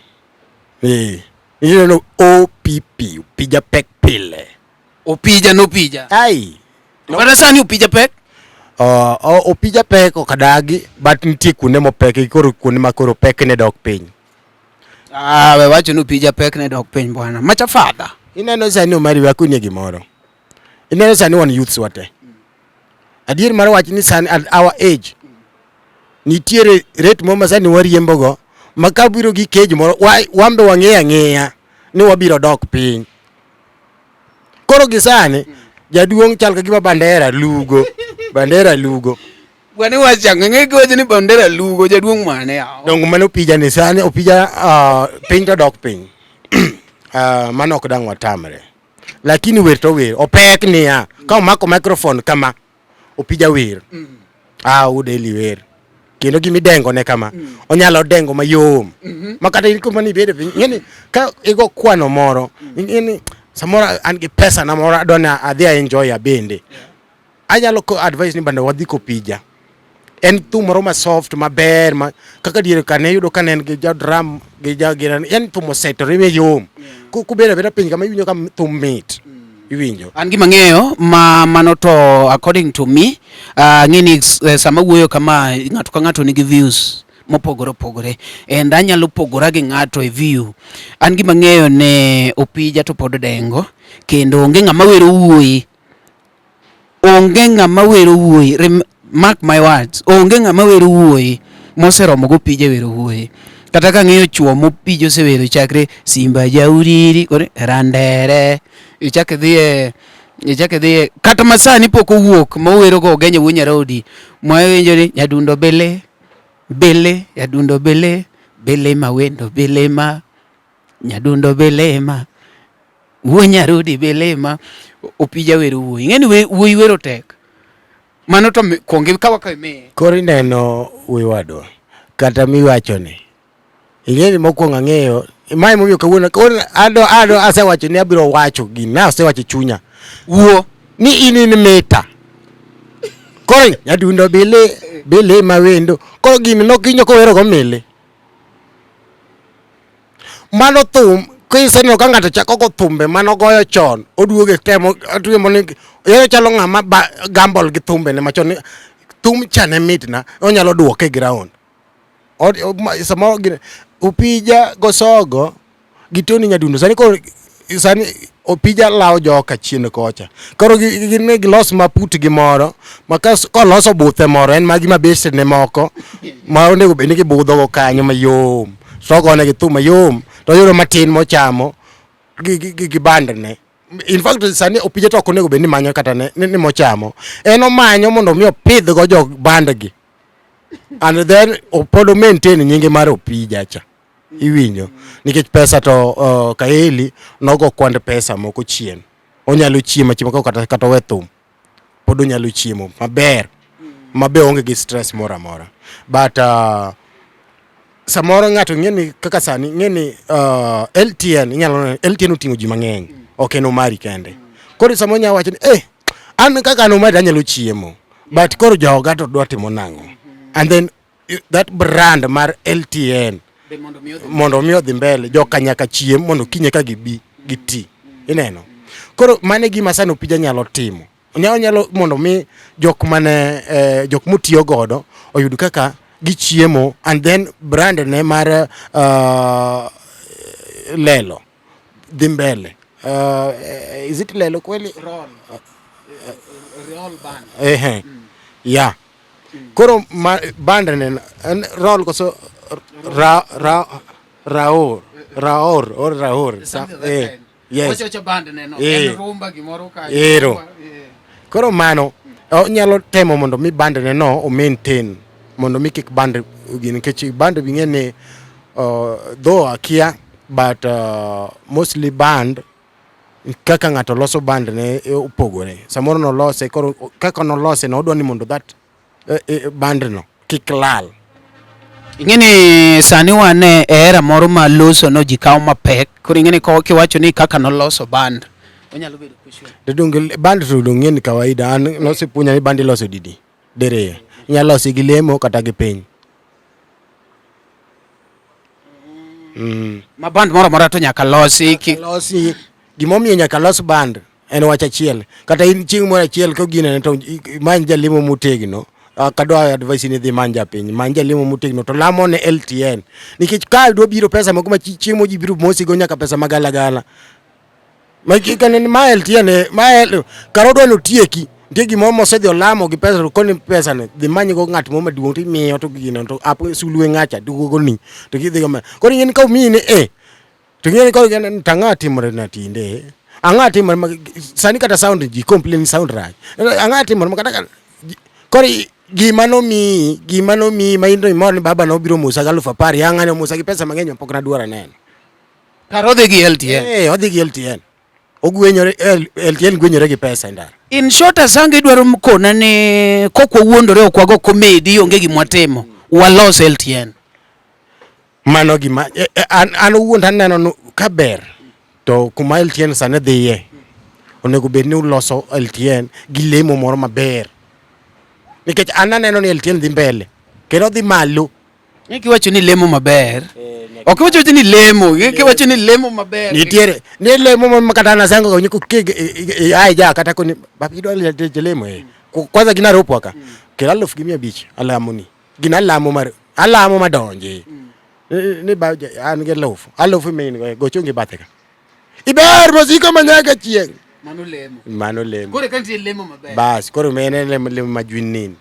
Eh, ineno OPP opija pek pile.
Opija nopija.
Ai.
To kata sani opija pek?
Opija pek ok adagi but nitie kuonde mopek koro kuonde ma koro pek ne dok piny.
Ah, we wacho ni opija pek ne dok piny bwana. Macha father.
Ineno sani Omari we akunie gimoro. Ineno sani wan youths wate. Adier mar wach ni sani at our age nitiere rate moro ma sani wariembo go ma ka biro gi cage moro wan be wang'eyo ang'eya ni wabiro dok piny. Koro gi sani jaduong' chal ka gima bandera lugo. Bandera lugo.
Bwana wacho ang'o? Ng'e giwacho ni bandera lugo jaduong' mane yawa.
Dongo mano opija ni sani opija piny to dok piny. Mano ok dang' watamre. Lakini wer to wer. Opek niya ka omako microphone kama opija wer. Ah, udeli wer. Kendo gima idengo ne kama onyalo dengo mayom. Ma kata in kuma nibedo piny ing'eni ka igo kwano moro ing'eni samoro an gi pesa na moro adwa ni adhi a enjoy abende. Anyalo ko advice ni banda wadhi kopija. En thum moro ma soft maber ma kaka diere ka ne yudo ka ne en gi ja drum gi ja gi en thum osetore mayom. Kubedo abeda piny kama iwinjo ka thum mit. Iwinjo.
An gima ng'eyo ma mano to according to me ang'e ni sama wuoyo kama ng'ato ka ng'ato nigi views mopogore opogore and anyalo pogora gi ng'ato e view. An gima ng'eyo ne opija to pod dengo kendo onge ng'ama wero wuoyi. Onge ng'ama wero wuoyi. Mark my words. Onge ng'ama wero wuoyi moseromo go opija wero wuoyi. Kata ka ng'iyo chuo mopija osewero chakre Simba Jauriri kore Randere ichak idhiye ichak idhiye kata masani pok owuok mowero go Ogenya wuo Nyarodi mwawinjo ni nyadundo bele bele nyadundo bele bele mawendo bele ma nyadundo bele ma wuo Nyarodi bele ma opija wero wuoyi. Ing'eni wuoyi wero tek. Mano to kuongi kawa ka imiye.
Koro ineno wuoyi kata miwacho ni ing'eni mokwongo ang'eyo mae momiyo kawuono kawuono ado ado asewacho ni abiro wacho gini na asewacho chunya
Wuo.
ni in in mita koro nyadundo bile bile mawendo koro gini nokinyo kowero go mili mano thum kiseneno ka ng'ato chako go thumbe manogoyo chon oduoge temo otimo ni yeye chalo ng'ama gamble gi thumbe ne machon thum cha ne mitna onyalo duoke e ground samoro gini opija gosogo gi Tony Nyadundo sani koro sani opija lawo joka chien kocha koro gin ne gilos maput gi moro ma koloso buthe moro en magi mabesene moko ma onego bed ni gibudho go kanyo mayom to ogone gi thum mayom to oyudo matin mochamo gi bandne. In fact sani opija to ok onego bed ni manyo kata ne, ni mochamo en omanyo mondo mi opidh go jog bandgi and then pod o maintain nyinge mar opija cha iwinjo nikech pesa to Kaeli nogo kwand pesa moko chien onyalo chiemo achiema kata kata owe thum pod onyalo chiemo maber mabe onge gi stress moro amora but samoro ng'ato ng'e ni kaka sani ng'e ni LTN inyalo neno LTN oting'o ji mang'eny ok en Omari kende koro samoro inyalo wacho ni eh an kaka an Omari anyalo chiemo but koro joga to dwa timo nang'o and then that brand mar LTN mondo mi odhi mbele joka nyaka chiem mondo kinye ka gibi giti ineno koro mano e gima sani opija nyalo timo onyalo mondo mi jok mane jok motiyo godo oyud kaka gichiemo and then brand ne mar lelo dhi mbele is it lelo kweli
Roll. Roll band.
Ehe. Yeah. Koro ma, band ne en roll koso ra ra raor raor or raor
eh,
yes.
Ochocho band ne no.
Eh.
En rumba gimoro ka.
Ero.
Rumba, eh.
Koro mano onyalo temo mondo mi band ne no o maintain mondo mi kik band gini nikech band bi ng'e ni though akia but mostly band kaka ng'ato loso band ne opogore samoro nolose koro kaka nolose no odwa ni mondo that band no kik lal.
Ing'e ni sani wan e era moro ma loso no ji kawo mapek. Koro ing'e ni kiwacho ni kaka noloso band, onyalo bedo question.
To donge band to dong' ng'e ni kawaida an nosepuonja ni band iloso didi diriyo. Inyalo lose gi lemo kata gi piny.
Ma band moro amora to nyaka losi.
Losi gimomiyo nyaka los band en wach achiel. Kata in chieng' moro achiel ka ginene to imany jalemo motegno. Kadwa advice ni dhi many japiny, many jalemo motegno to lamo ne LTN. Nikech ka dwa biro pesa moko ma chiemo ji biro mosi go nyaka pesa magalagala. Ma kanene ma LTN e, ma L, kar odwa ni otieki. Nitie gimoro mosedhi olamo gi pesa to koni pesa ni dhi many go ng'at moro maduong' to imiyo to gino to ap sulwe ng'acha duogo ni to gidhi go. Koro ing'e ni ka omiyi ni e to ing'e ni koro ing'e ni to ang'o timore na tinde? Ang'o timore ma sani kata sound ji complain sound rach. Ang'o timore ma kata koro gima nomiyi gima nomiyi ma in to imor ni baba nobiro mosa gi 10,000 ya ng'ani omosa gi pesa mang'eny ma pok nadwaro neno.
Kar odhi gi LTN.
Eh, odhi gi LTN. Ogwenyore LTN gwenyore gi pesa e ndara.
In short Asanga idwaro kona ni kok wawuondore ok wago komedi onge gima watimo. Walos LTN.
Mano gima an owuon to aneno ni ka ber to kuma LTN sani dhiye onego bed ni uloso LTN gi lemo moro maber. Nikech an aneno ni LTN dhi mbele kendo dhi malo.
Kiwacho ni lemo maber, ok iwacho ni lemo, kiwacho ni lemo maber.
Nitiere ni lemo ma kata an asango ga nyiko kig ai ja kata koni bab idwa lemo eh. Kwanza gina ropo ka. Kelo 1,500 alamo ni. Gina alamo mar alamo madonji. Ni ba an gi 1,000. 1,000 min go gochongi bathe ka. Iber mosiko manyaka chieng'.
Mano lemo.
Mano lemo.
Koro ka nitie lemo maber.
Bas, koro mene lemo lemo majwinin.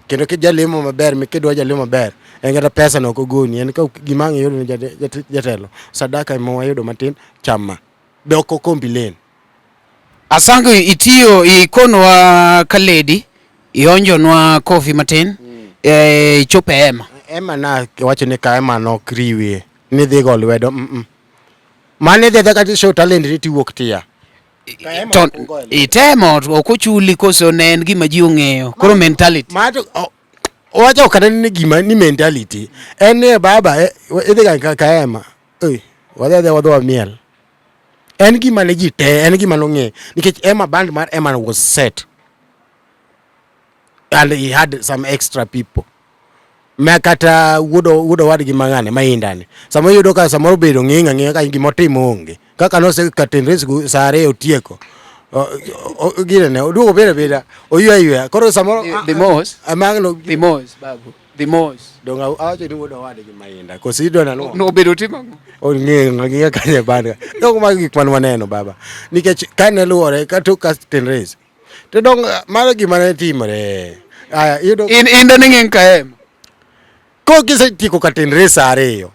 Kendo kijalemo maber, mikidwa jalemo maber, en kata pesa no ok ogoni, en ka gima ang' iyudo ni jatelo, sadaka ema wayudo matin, chama. Be ok okomplain.
Asango itiyo ikonwa kaledi, ionjonwa kofi matin, ichopo e ema.
Ema na wacho ni ka ema nok riwie, ni dhi go lwedo. Mane idhi adhiya kata show talent ni tiwuok tiya.
To itemo ok ochuli koso ne en gima ji ong'eyo. Koro mentality.
Mato owacho kata ni gima ni mentality. En ni baba idhi ga ka ema. Oi, wadhi adhiya wadhi wamiel. En gima ne ji te, en gima nong'e. Nikech Emma band mar Emma was set. And he had some extra people. Ma kata wuod owadgi mang'ane maindani. Samoro iyudo ka samoro bedo ng'eng' ang'eya ka gima otimo onge. Kaka nose curtain raise go saa 2 otieko. Gine oduogo bedo abeda oywe ayweya. Koro samoro
The most.
Amang'no
The most, babu. The most.
Dong awacho ni wuod owadgi mainda. Koso idwa nang'o?
Nobedo timo ang'o?
Ong'eng' ang'eya kanyo e band. Dong mago gik mane waneno baba. Nikech kane luwore ka tok curtain raise. To dong mano gima ne timore. Aya iyudo
In inda ne ng'eng ka ema.
Ko kisetieko curtain raise saa 2.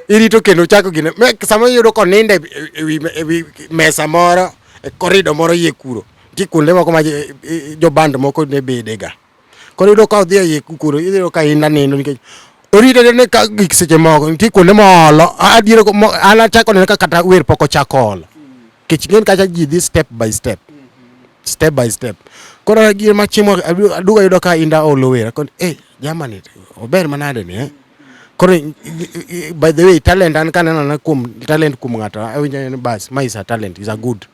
Irito kendo chako gine. Sama iyudo konindo e wi mesa moro, e korido moro iye kuro. Nitie kuonde moko ma jo band moko ne bedega. Koro iyudo ka odhi e iye kuro, iyudo ka inda nindo nikech orito ne ka gik seche moko nitie kuonde moolo. Adier an achako neno ka kata wer pok ochako olo. Nikech ing'eni kacha ji dhi step by step. Step by step. Koro gima chiemo aduogo ayudo ka inda olo wer. Akoni eh jamani ober manade ni eh. Koro by the way talent an kaneno na kuom talent kuom ng'ato awinjo ni bas ma is a talent is a good.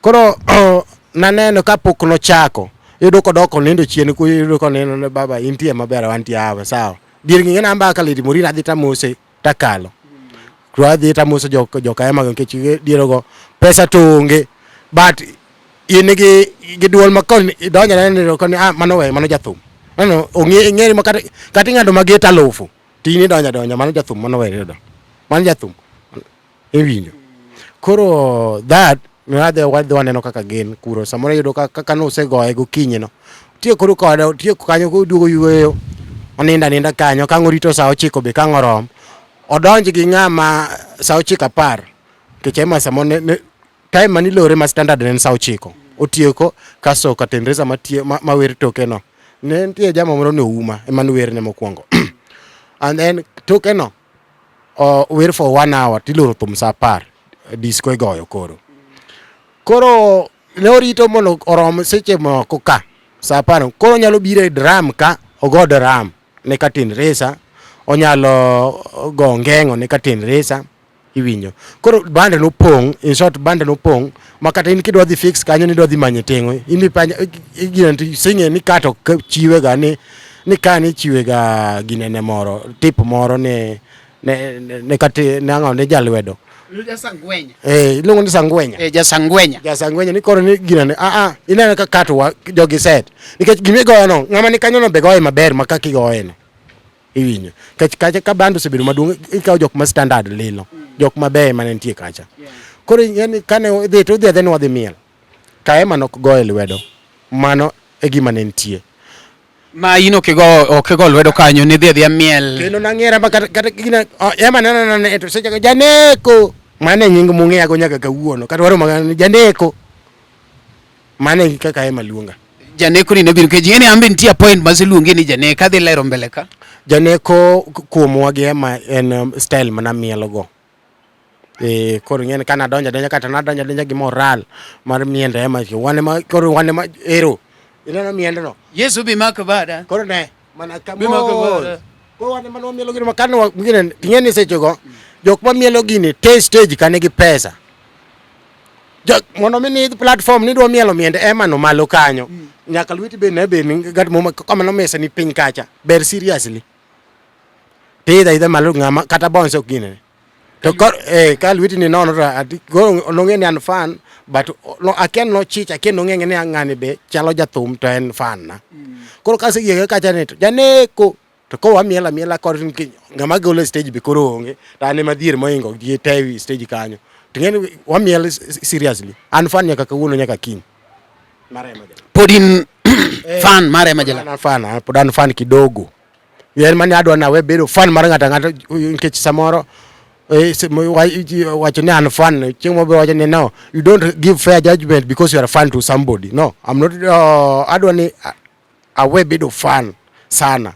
Koro naneno kapok nochako iyudo kodok onindo chien kuyo iyudo koneno ni baba intie maber wantie awa sawa. Dier ng'e namba ka Lady Maureen adhi tamose takalo. Koro adhi tamoso joka ema nikech dierogo pesa to onge but in gi duol ma koni idonjo neno koni ah mano we mano jathum. Mano ong'e ing'eri ma kata ing'ado mageta alufu to in idonjo adonja mano jathum mano we yudo. Mano jathum. Iwinjo. Koro that wadhi wadhi waneno kaka gin kuro samoro iyudo kaka nosegoye gokinyi no. Tiyo koro kode tiyo kanyo koduogo yueyo. Onindo aninda kanyo kang' orito saa 9 be kang' orom. Odonj gi ng'ama saa 9:10. Nikech ema samoro ne time manilore ma standard ne en saa 9. Otieko kasto curtain raiser ma wer toke no. Ne nitie jama moro ne Ouma ema nowerne mokwongo. And then toke no wer for 1 hour tiloro thum saa 10. Disco igoyo koro. Koro ne orito mondo orom seche moko ka saa 10. Koro onyalo biro e drum ka ogo drum ne Katin Resa, onyalo go ngeng'o ne Katin Resa, iwinjo. Koro band nopong', in short band nopong' ma kata in kidwa dhi fix kanyo nidwa dhi manyo teng'o, in ipanya gino to ising'e ni ka to chiwe ga ni ni ka ni chiwe ga ginene moro, tip moro ne ne ne kati ne ang'o ne jalwedo.
Jasangwenya.
Eh, iluongo ni sangwenya.
Eh, jasangwenya.
Jasangwenya ni koro ni gino ne a a ineno ka kato wa jogi set. Nikech gima igoyo no, ng'ama ni kanyo no be goye maber ma kaka igoye no. Iwinjo. Nikech kacha ka band osebedo maduong' ikawo jok ma standard lilo. Jok mabeyo mane nitie kacha. Koro ing'e kane idhi to udhi adhi ni wadhi miel. Kaema nok goye lwedo. Mano e gima ne nitie.
Ma in ok igo ok igo lwedo kanyo ni dhi adhiya miel.
Kendo nang'era ma kata kata gina oh, ema neno neno to seche go janeko. Mano e nying mung'eyago nyaka kawuono. Kata waromo ni janeko. Mano e kaka ema luonga.
Janeko ni nobiro nikech ing'e ni an be nitie point maseluongi ni janeko adhi lero mbele ka.
Janeko kuomwa gi ema en style mana mielogo. Eh, koro ing'e ni ka nadonjo adonja kata nadonjo adonja gi moral mar miende ema wan ema koro wan ema ero ineno miendno
Yesu bi mak bada.
koro ne mana ka
Bi mako
mos.
bada.
Koro wan ema wamielo gini ma kane gini ing'e ni seche go jok mamielo gini te stage ka nigi pesa Jo, mondo mi ni platform nidwa mielo miende ema no malo kanyo nyaka lweti be ne be ni gat mo kama no mesa ni piny kacha ber seriously tidha idha malo ng'ama kata bonse ok gine to kor eh ka lweti ni nono to ati koro nong'e ni an fan but no akia no chich akia nong'e ni ng'ani be chalo jathum to en fan na koro kasegiege kacha ni to janeko to koro wamielo amiela kod nikech ng'ama golo e stage be koro onge to an ema dhier mohingo gi te ewi stage kanyo to ing'e ni wamiel seriously an fan nyaka kawuono nyaka kiny mar Emma Jalamo.
Pod in fan mar Emma Jalamo.
An fan, an pod an fan kidogo. En mane adwa nawe bedo fan mar ng'ato ang'ata nikech samoro eh, wacho ni an fan chieng' moro wacho ni no you don't give fair judgment because you are a fan to somebody no I'm not adwa ni awe bedo fan sana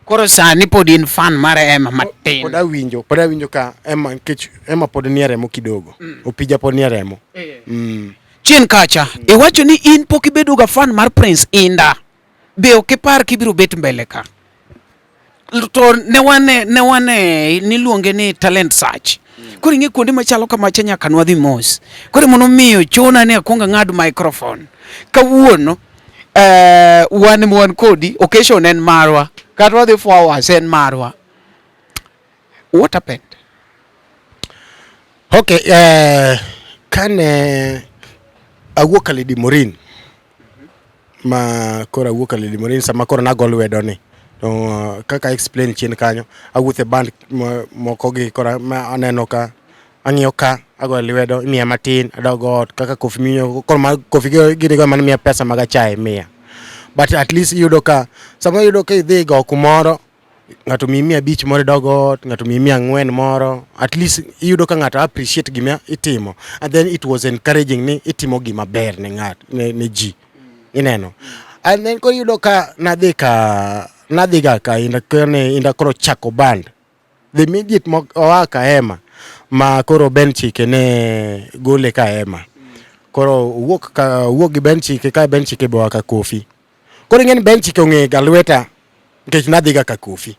Koro sani pod in fan mar Emma matin.
pod awinjo pod awinjo ka Emma nikech Emma pod nie remo kidogo Opija pod nie remo
Chien kacha, iwacho ni in pok ibedo ga fan mar Prince Inda. Be ok ipar kibiro bet mbele ka? To ne wane ne wane niluonge ni talent search. Koro ing'e kuonde machalo kamacha nyaka nwadhi mos. Koro mono miyo chuna ni akwong ang'ad microphone. Kawuono wan wan kodi occasion en marwa. Kata wadhi 4 hours en marwa. What happened?
Okay, kane awuok ka Lady Morin ma koro awuok ka Lady Morin sama koro nago lwedo ni to kaka explain chien kanyo awuotho e band moko gi koro ma aneno ka ang'iyo ka agoyo lwedo imiya matin adogo ot kaka Kofi miyo koro ma Kofi gini go mane miya pesa mag achaye miya but at least iyudo ka sama iyudo ka idhi go kumoro ng'ato miyi 500 moro idog ot ng'ato miyi 400 moro at least iyudo ka ng'ato appreciate gima itimo and then it was encouraging ni itimo gima ber ne ng'at ne ji ineno and then koro iyudo ka nadhi ka nadhi ga ka Inda kane Inda koro chako band the immediate mo oa ka Emma ma koro Ben Chike ne gole ka Emma koro owuok ka owuok gi Ben Chike ka Ben Chike be oa ka Kofi koro ing'e ni Ben Chike ong'e ga lweta nikech nadhi ga ka Kofi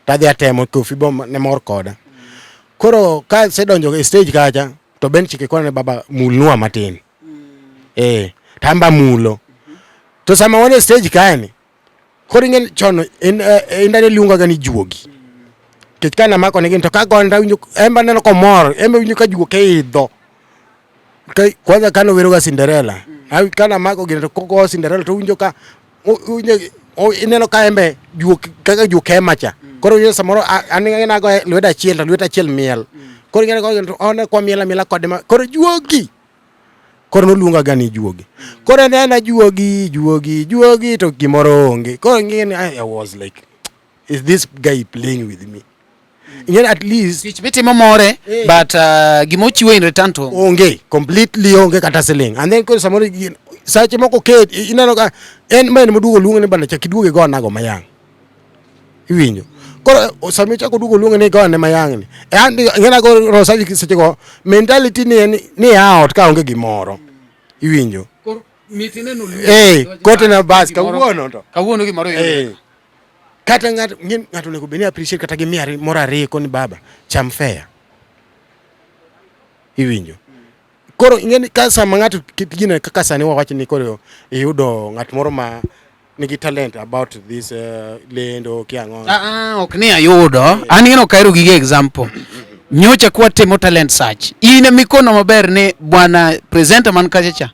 tadhi atemo Kofi bo ne mor koda koro ka asedonjo e stage kacha to Ben Chike kona ni baba mulnwa matin eh tamba mulo to sama wan e stage kae koro ing'e ni chon Inda ne luonga ga ni juogi nikech ka namako ne gini to ka gone to awinjo en be aneno komor en be awinjo ka juok idho kwanza kane owero ga Cinderella ka namako gini to kogo Cinderella to owinjo ka ineno ka en be juok kaka juok ema cha koro winjo samoro an nago lwedo achiel to lweta achiel miel koro ing'e ni to one kwa miel amiela kode ma koro juogi koro noluonga ga ni juogi koro en ena juogi juogi juogi to gimoro onge koro ing'e ni I was like is this guy playing with me ing'e ni at least
Tich mitimo more but gima ochiwo in return to
onge completely onge kata siling and then koro samoro sache moko ket ineno ka en ma en moduogo luongo ni bana chak iduogo igo nago mayang iwinjo koro sama ichako duogo luongo ni igone mayang ni e an ing'e nago Rosavi seche go mentality ni en ni out ka onge gimoro iwinjo
Koro mitine no
eh kote na bas kawuono to
kawuono gimoro
eh. Kata ng'ato ng'ato onego bed ni appreciate kata gi mia moro ariyo koni baba cham fare. Iwinjo? Koro ing'e ni ka sama ng'ato gine kaka sani wawach ni koro iyudo ng'at moro ma nigi talent about this lendo kia ang'o.
Ah, ah, ok ni ayudo. An ing'e ok ahero gige example. Nyocha kwa timo talent search. In ema ikono maber ni bwana presenter man kacha cha.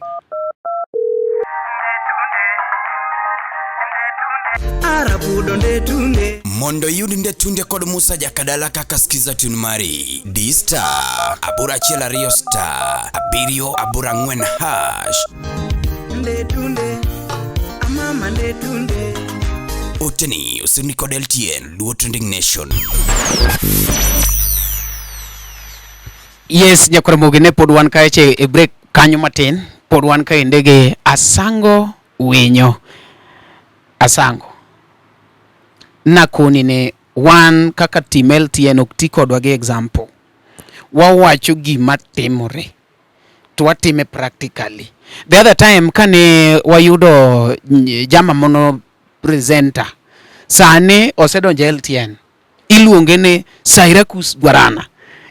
Mondo iyud Ndetunde kod Musa Jakadala kaka skiza tune mari, di star 812 star 7 8 4 hash.
Ndetunde, amama ndetunde.
Oteni osirni kod LTN Luo Trending Nation.
Yes, nyakwar ne pod wan kaeche e break kanyo matin, pod wan kaende gi Asango Winyo. Asango. Nakoni ni wan kaka team LTN ok ti kodwa gi example. Wawacho gima timore to watime practically. The other time kane wayudo jama mono presenter, sani osedonjo LTN. Iluonge ni Cyracuse Guarana.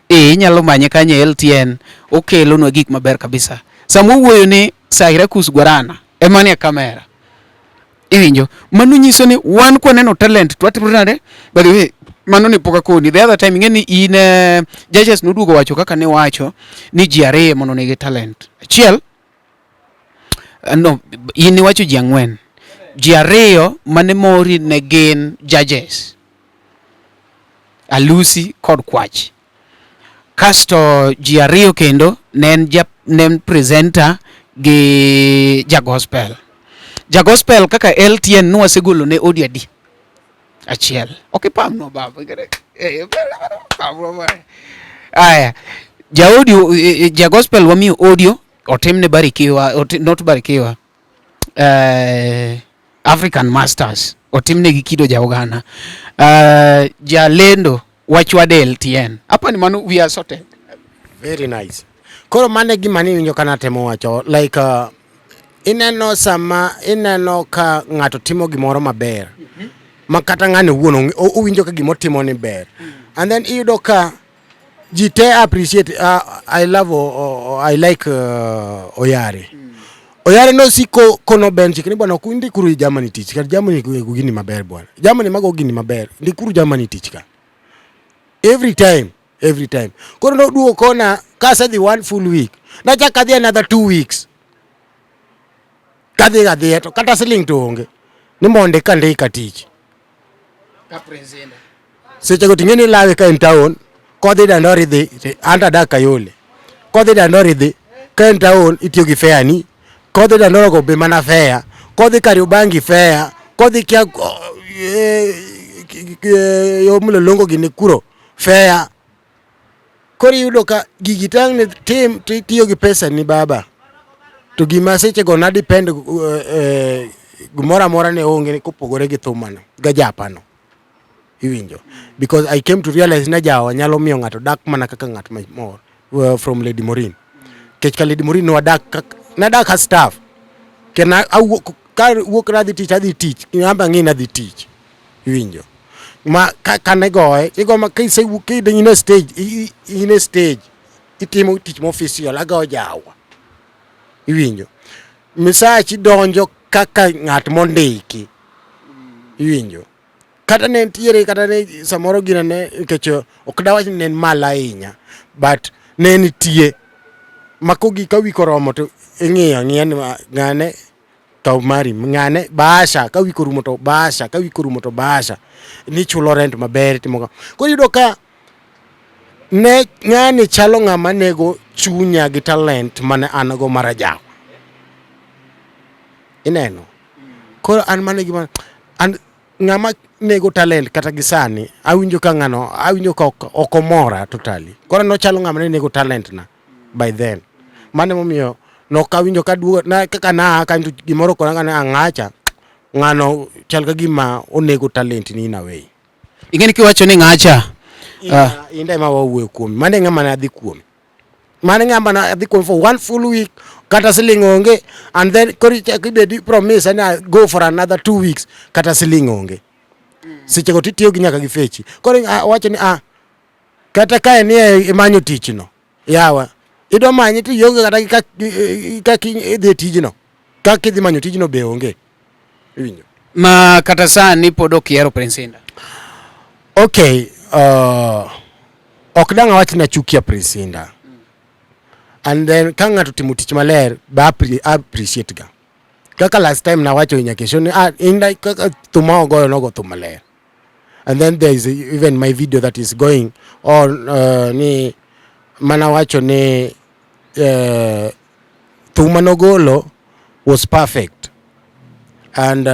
E, inyalo manye kanyo e LTN, okelonwa gik maber kabisa. Sama owuoyo ni Cyracuse Guarana, ema nie kamera. Iwinjo? Mano nyiso ni wan kwaneno talent to watimo nade? By the way, mano ne pok akoni. The other time ing'e ni in judges noduogo wacho kaka ne wacho ni ji ariyo mondo nigi talent. Achiel, no, in iwacho ji ang'wen. Ji ariyo mane mori ne gin judges. Alusi kod Kwach. Kasto ji ariyo kendo ne en ja, ne en presenter gi ja gospel. Ja gospel kaka LTN nwasegolo ne audio adi? Achiel. Ok ipamnwa baba. Aya. Ja audio, ja gospel wamiyo audio otimne Barikiwa, not Barikiwa. African Masters otimne gi kido ja Uganda. Jalendo wachwade LTN. Hapa ni mano we are sorted.
Very nice. Koro mano e gima niwinjo ka natemo wacho like ineno sama ineno ka ng'ato timo gimoro maber ma kata ng'ano owuon owinjo ka gimotimo ni ber and then iyudo ka ji te appreciate I love I like Oyare. Oyare nosiko kono ben chik ni bwana ok ndikuru Germany tich ka Germany go gini maber bwana. Germany mago gini maber ndikuru Germany tich ka. Every time, every time. Koro noduogo kona kasedhi one full week. Nachak adhi another 2 weeks. Kadhi adhiya to kata siling to onge. Ni mondo eka ndika tich. Sechego ting'e ni lawe ka en town, kodhi Dandora idhi, an to adak Kayole. Kodhi Dandora idhi, ka en town itiyo gi fare ni, kodhi Dandora go be mana fare, kodhi Kariobangi fare, kodhi kia yo Mlolongo gini kuro fare. Koro iyudo ka gigi tang' ne tim tiyo gi pesa ni baba. To gima sechego na depend gimoro amora ne onge kopogore gi thumano, gajapano. Iwinjo? Because I came to realize ni jawa nyalo miyo ng'ato dak mana kaka ng'at mamor from Lady Morin. Kech ka Lady Morin nwadak nadak ka staff. Kendo awuok ka wuok nadhi tich adhi tich, amba ng'i nadhi tich. Iwinjo? Ma ka ne goye, igo ma kisewuok in e stage, in e stage, itimo tich ma official, ago jawa. Iwinjo? Misachi donjo kaka ng'at mondiki. Iwinjo? Kata ne nitiere kata ne samoro gina ne nikech ok dawach ni ne en malo ahinya but ne nitie ma kogi ka wik oromo to ing'iyo ang'iya ni ng'ane kaw mari ng'ane bahasha ka wik orumo to bahasha ka wik orumo to bahasha ni chulo rent maber itimo ka. Koro iyudo ka ne ng'ani chalo ng'ama nego chunya gi talent mane an go mar ajawa. Ineno? Koro an mano e gima an ng'ama nego talent kata gi sani awinjo ka ng'ano awinjo ka ok omora totally. Koro nochalo ng'ama ne nego talent na by then. Mano emomiyo nok awinjo ka duogo na kaka naa kanyo to gimoro kona ni ang'acha ng'ano chal ka gima onego talent ni in a way.
Ing'e ni kiwacho ni ng'acha
Inda ema wawuoyo kuome. Mano e ng'ama ne adhi kuome. Mano e ng'ama ne adhi kuome for one full week kata siling onge and then koro ichako ibedi promise ni I go for another 2 weeks kata siling onge. Sechego titiyo gi nyaka gi fechi. Koro wacho ni ah, kata ka en e imanyo tich no, yawa, idwa manye to ionge kata gi kaka idhi e tijno. Kaka idhi manyo tijno be onge. Iwinjo?
Ma kata sani pod ok ihero Prince Indah.
Okay, ok dang' awach ni achukia Prince Indah. And then ka ng'ato timo tich maler, be appreciate ga. Kaka last time nawacho Nyakesho ni ah, Indah kaka thum ma ogoyo nogo thum maler. And then there is even my video that is going on ni mana wacho ni thum manogolo was perfect and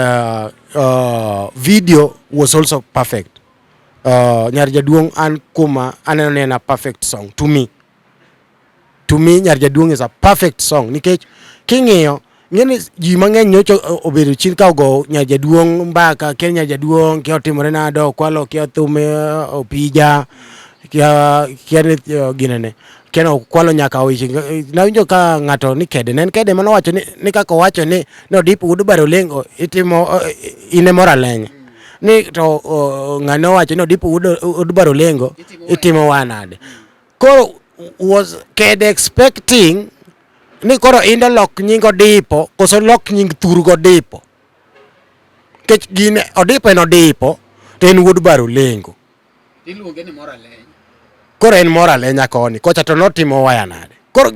video was also perfect. Nyar Jaduong' an kuma aneno ni en a perfect song to me. To me Nyar Jaduong' is a perfect song nikech king'iyo ng'eni ji mang'eny nyocha obedo chien ka ogo Nyar Jaduong' mbaka kia Nyar Jaduong' kia otimore nade okwalo kia thum opija kia kia ni ginene kia okwalo nyaka weche nawinjo ka ng'ato ni kede ne en kede manowacho ni kaka owacho ni Odipo wuod Barolengo itimo in e moro alenya ni to ng'ane owacho ni Odipo wuod Barolengo itimo wa nade. Koro was Kede expecting ni koro Indah lok nying Odipo koso lok nying thurgo Odipo? Nikech gine Odipo en Odipo to en wuod Barolengo.
Iluonge ni moro alenya.
Koro en moro alenya koni kocha to notimo waya nade? Koro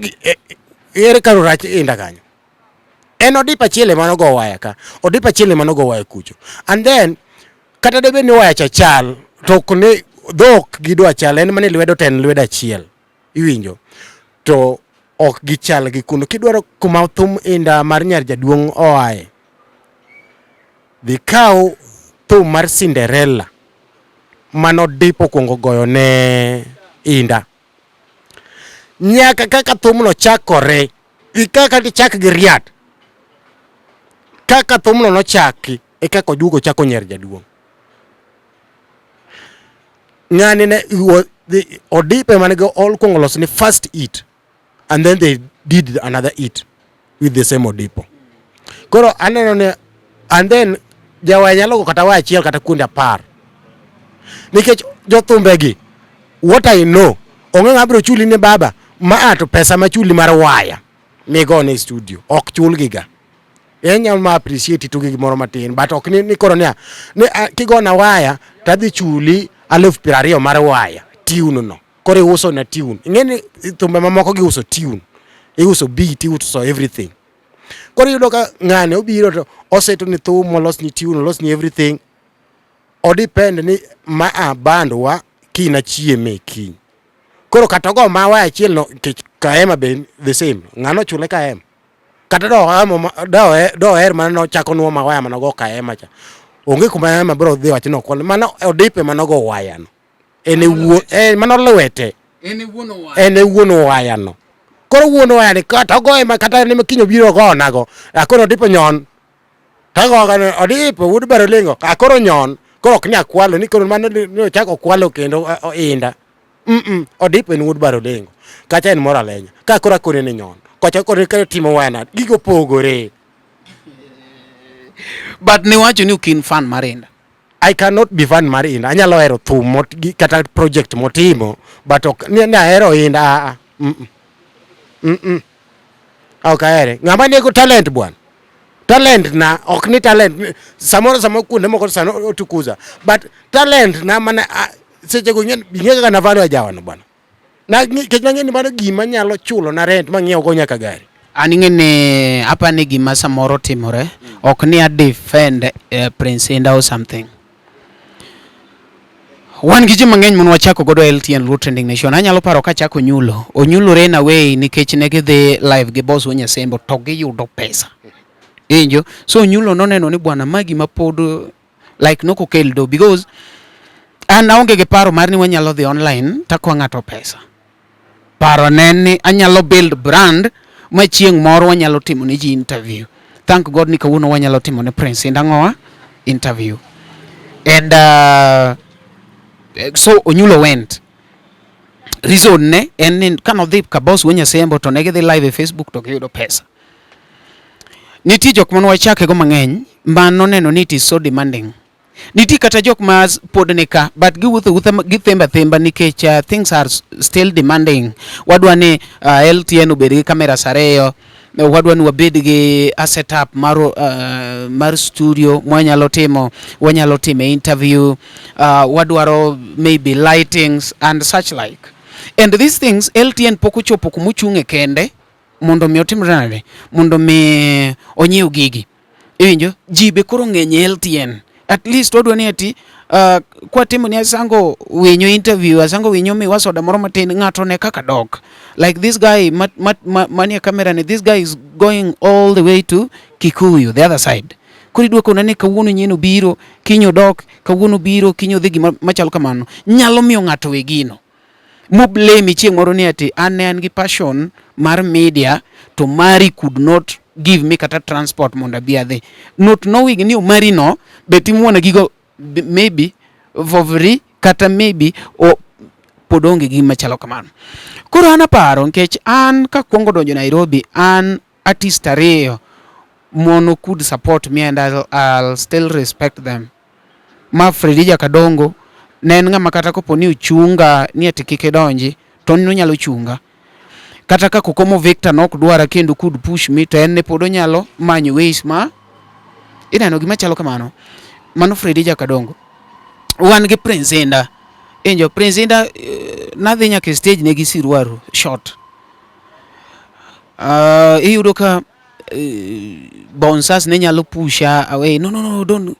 ere kar rach Indah kanyo? En Odipo achiel ema nogo waya ka, Odipo achiel ema nogo waya kucho. And then kata debed ni waya cha chal to ok ni dhok gidwa chal en mana lwedo to en lwedo achiel. Iwinjo? To ok gichal gi kuno. Kidwaro kuma thum Indah mar Nyar Jaduong' oaye, dhi kaw thum mar Cinderella mane Odipo okuongo goyo ne Indah. Nyaka kaka thumno chakore, kaka gichak gi riat, kaka thumno nochaki e kaka oduogo ochako Nyar Jaduong'. Ng'ani ne Odipo ema ne okuongo loso ni first hit and then they did another hit with the same Odipo. Koro aneno ni and then jawaya nyalo go kata waya achiel kata kuonde 10. Nikech jothumbegi what I know onge ng'ama biro chuli ni baba ma to pesa machuli mar waya migone e studio ok chulgi ga. Inyalo ma appreciate to gi gimoro matin but ok ni koro niya ni kigona waya tadhi chuli 20,000 mar waya tune no. Koro iuso na tune. Ing'e ni thumbe mamoko giuso tune, iuso beat, iuso everything. Koro iyudo ka ng'ani obiro to oseto ni thum, olos ni tune, olos ni everything. O depend ni ma a band wa kiny achieme kiny. Koro kata ogo ma waya achiel no nikech Kahema be the same. Ng'ano chule Kahema. Kata do oher mana nochako nuo ma waya manogo Kahema cha. Onge kuma Kahema biro dhi wacho ni okwal. Mano Odipo ema nogo waya no. En e wuon, mano lwete.
En e wuon waya.
En e wuon waya no. Koro wuon waya ni kata ogoye ma kata ni kiny obiro ogonago. Akoro Odipo nyon. Tagoga ni Odipo wuod Barolengo. Akoro nyon. Koro ok ni akwalo ni koro mano ni ochako kwalo kendo Indah. Odipo en wuod Barolengo. Kacha en moro alenya. Ka koro akone ni nyon. Kocha koro timo waya nade. Gigo pogore.
But niwacho ni ok in fan mar Indah.
I cannot be fan mar Indah. Anyalo hero thum kata project motimo but ok ni ahero Indah. Ok ahere. Ng'ama nigi talent bwana. Talent na ok ni talent samoro samo kuonde moko sano otukuza but talent na mana seche go ing'e kaka na value ajawano bwana. Na nikech nang'e ni mano gima nyalo chulo na rent mang'iew go nyaka gari.
An ing'e ni apa ni gima samoro timore ok ni a defend Prince Indah or something. Wan gi ji mang'eny mon wachako godo LTN Luo Trending Nation. Anyalo paro kachako Onyulo. Onyulo ran away nikech ne gidhi live gi boss Nyasembo to giyudo pesa. Injo? So Onyulo noneno ni bwana ma gima pod like nokokel do because an aonge gi paro mar ni wanyalo dhi online takwa ng'ato pesa. Paro ne ni anyalo build brand ma chieng' moro wanyalo timo ne ji interview. Thank God ni kawuono wanyalo timo ne Prince Indah ang'owa interview. And so Onyulo went. Reason ne en ni kanodhi ka boss Nyasembo to ne gidhi live e Facebook to giyudo pesa. Nitie jok mane wachake go mang'eny ma noneno ni it is so demanding. Nitie kata jok ma pod ni ka but giwuotho awuotha githemba themba nikech things are still demanding. Wadwa ni LTN obed gi cameras ariyo, wadwa ni wabed gi a setup mar, mar studio mwanyalo timo wanyalo timo interview, wadwaro maybe lightings and such like. And these things LTN pok ochopo kuma ochung'e kende mondo mi otimre nade, mondo mi onyiew gigi. Iwinjo? Ji be koro ng'eny e LTN. At least wadwa ni ati kwatimo ni Asango Winyo interview, Asango Winyo miwa soda moro matin, ng'ato ne kaka dok. Like this guy manie camera ni, this guy is going all the way to Kikuyu, the other side. Koro idwa kona ni kawuono nyien obiro, kiny odok, kawuono obiro, kiny odhi gima machalo kamano. Nyalo miyo ng'ato we gino. Moblame chieng' moro ni ati an ne an gi passion mar media to Mari could not give me kata transport mondo abi adhi. Not knowing ni Omari no be timo wana gigo maybe for free kata maybe o pod onge gi gima chalo kamano. Koro an aparo nikech an kakwongo donjo Nairobi an artist ariyo mono could support me and I'll still respect them. Ma Fredi Jakadongo ne en ng'ama kata kopo ni ochunga ni ati kik idonji to en onyalo chunga. Kata ka Kokomo Victor nok dwara kendo could push me to en ne pod onyalo manyo ways ma ineno gima chalo kamano. Mano Fredi Jakadongo. Wan gi Prince Inda. Injo Prince Inda nadhi nyaka e stage ne gi siruaru short. Iyudo ka bouncers ne nyalo pusha away. No, no, no, don't.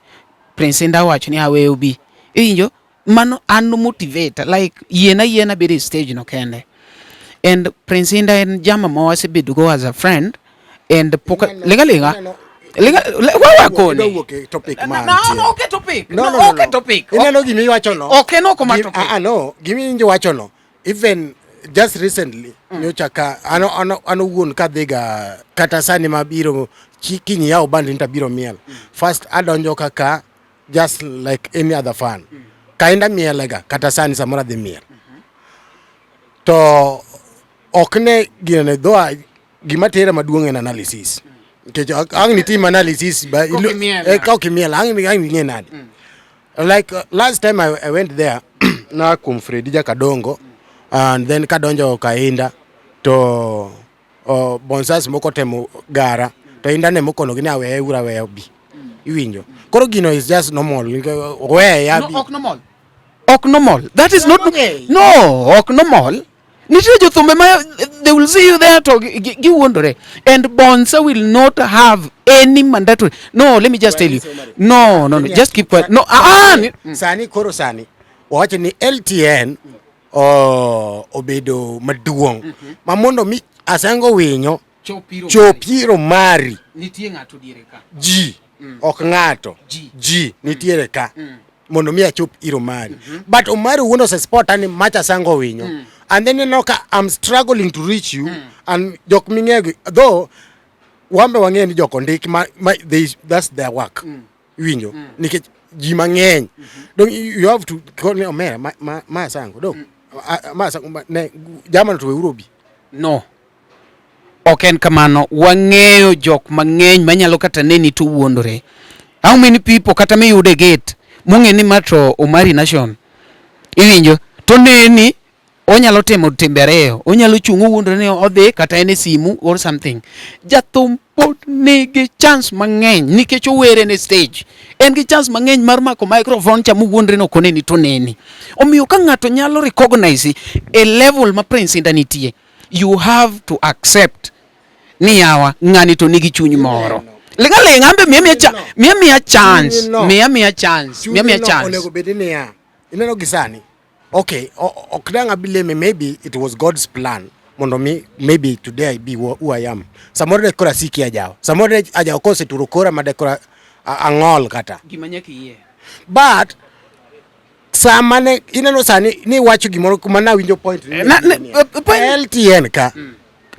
Prince Inda wacho ni awe obi. Iwinjo? Mano an no motivate like yiena yiena bedo e stage no kende. And Prince Inda en jama ma wasebedo go as a friend and poka linga linga linga wawa koni.
Idwa wuok e topic
No,
ma
no,
nitie.
no, ok e topic.
No,
No,
no, no,
ok e
no.
topic.
Ineno gima iwacho no?
Ok en oko mar topic.
Ah, ah, no, gima iwinjo wacho no. Even just recently, nyocha ka an owuon kadhiga kata sani mabiro kiny yawo band ni tabiro miel. First adonjo kaka just like any other fan. Kainda mielega kata sani samoro adhi miel. To ok ne ginene though gima tera maduong' en analysis. Nikech ang' nitim analysis ba
Kok imiel.
Eh, kok imiel ang' ing'e nade. Like last time I went there na kuom Fredi Jakadongo and then kadonjo Kainda to bouncers moko temo gara to Inda ne mokonogi ni aweye ura weya bi. Iwinjo. Koro gino is just normal. Weya
No,
bi.
ok normal. Ok normal. That is not
Okay.
No, ok normal. Nitie jothumbe ma they will see you there to giwuondore and Bonsa will not have any mandatory. No, let me just tell you. No, just keep quiet. No,
Sani koro sani wawacho ni LTN obedo maduong' ma mondo mi Asango Winyo chop iro mari
nitie ng'ato diere ka.
Ji ok ng'ato.
Ji.
Ji nitiere ka mondo mi achop iro mari, but Omari wuon osespota ni macha Asango Winyo and then ineno ka I'm struggling to reach you and jok ming'eyo though wambe wang'eyo ni jok ondik ma that's their work. Iwinjo, nikech ji mang'eny dong you have to call ni omera ma Asango dong ma Asango ne jamano to weuru obi.
No. Ok en kamano. Wang'eyo jok mang'eny manyalo kata neni to wuondore. How many people kata miyudo e gate mong'e ni ma to Omari Nation. Iwinjo? To neni onyalo timo timbe ariyo. Onyalo chung' owuondore ni odhi kata en e simu or something. Jathum pod nigi chance mang'eny nikech owere ne stage. En gi chance mang'eny mar mako microphone cha mowuondre ni ok oneni to neni. Omiyo ka ng'ato nyalo recognize e level ma Prince Inda nitie, you have to accept ni yawa ng'ani to nigi chuny moro. Linga linga ambe miya miya chance.
Chuny no.
Miya miya chance. Miya miya
Chunyno
chance.
Onego bed niya ineno gi sani okay ok dang' abileme, maybe it was God's plan mondo mi maybe today I be who I am. Samoro de kora siki ajawa, samoro de ajawa koseturo kora ma de kora ang'ol kata.
Gima nyaka iyie.
But sama ne ineno sani ni iwacho gimoro kuma nawinjo point ni LTN ka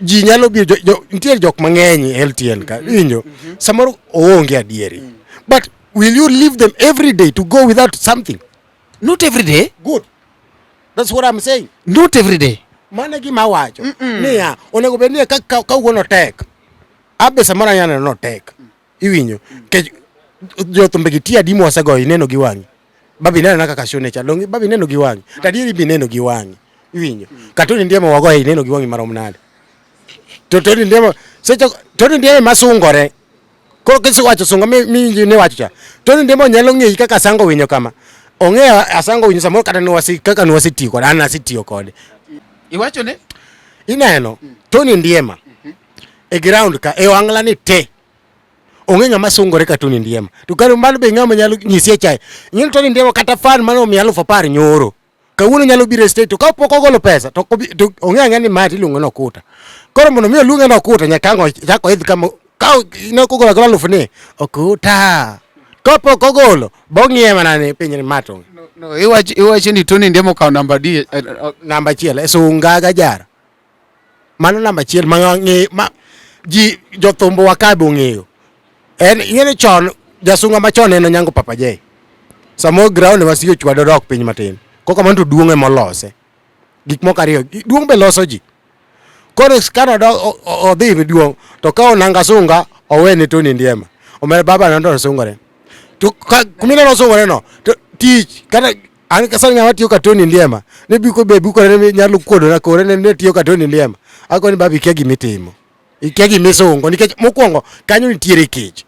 ji nyalo biro nitie jok mang'eny e LTN ka, iwinjo, samoro oonge adieri, but will you leave them every day to go without something?
Not every day.
Good, that's what I'm saying.
Not every day.
Mano e gima awacho niya onego bed ni ka kawuono tek abe samoro anyalo neno tek, iwinjo, nikech Jothumbe gi ti adi mwasegoyo ineno gi wang'i. Babi ineno na kaka show ne chal. Donge babi ineno gi wang'i. To adieri bi ineno gi wang'i. Iwinjo. Katoni Ndiema wagoyo ineno gi wang'i marom nade. To Tony Ndiema seche Tony Ndiema masungore. Koro kisewacho sunga mi mi ne wacho cha. Tony Ndiema nyalo ng'eyi kaka asango winyo kama. Ong'eyo asango winyo samoro kata nwasi kaka nwasetiyo kode an asetiyo kode.
Iwacho ne?
Ineno Tony Ndiema e ground ka e ohangla ni te. Onge ng'ama sungore ka Tony Ndiema. To kare mano be ng'ama nyalo nyisi e chae. Ing'e ni Tony Ndiema kata fan mane omiye 10,000 nyoro. Kawuono nyalo biro e stage to kapok ogolo pesa to to ong'e ang'e ni ma tiluongo ni okuta. Koro mondo mi oluonge ni okuta nyaka ang' ochak oidh kama ka ne ok ogolo agola alufu ni okuta. Kapok ogolo bong'iye mana ni piny ni ma to
No, no, iwacho iwacho ni Tony Ndiema okawo namba di
namba achiel e sunga ga jara. Mano namba achiel ma ng'e ma ji jothumbo wa ka be ong'eyo. En ing'e ni chon jasunga machon en Onyango Papa J. Samoro ground wasiko chwado dok piny matin. Kok kamano to duong' ema olose. Gik moko ariyo, duong' be loso ji. Koro kane odhi gi duong' to ka onanga sunga owene Tony Ndiema. Omera baba nondo osungore. To kumineno osungore no to tich kata an sani ng'ama tiyo ka Tony Ndiema ne bi ko be bi kore ne nyalo kuodo na kore ne tiyo ka Tony Ndiema. Akoni baba ikia gima itimo. Ikia gima isungo nikech mokwongo kanyo nitiere kech.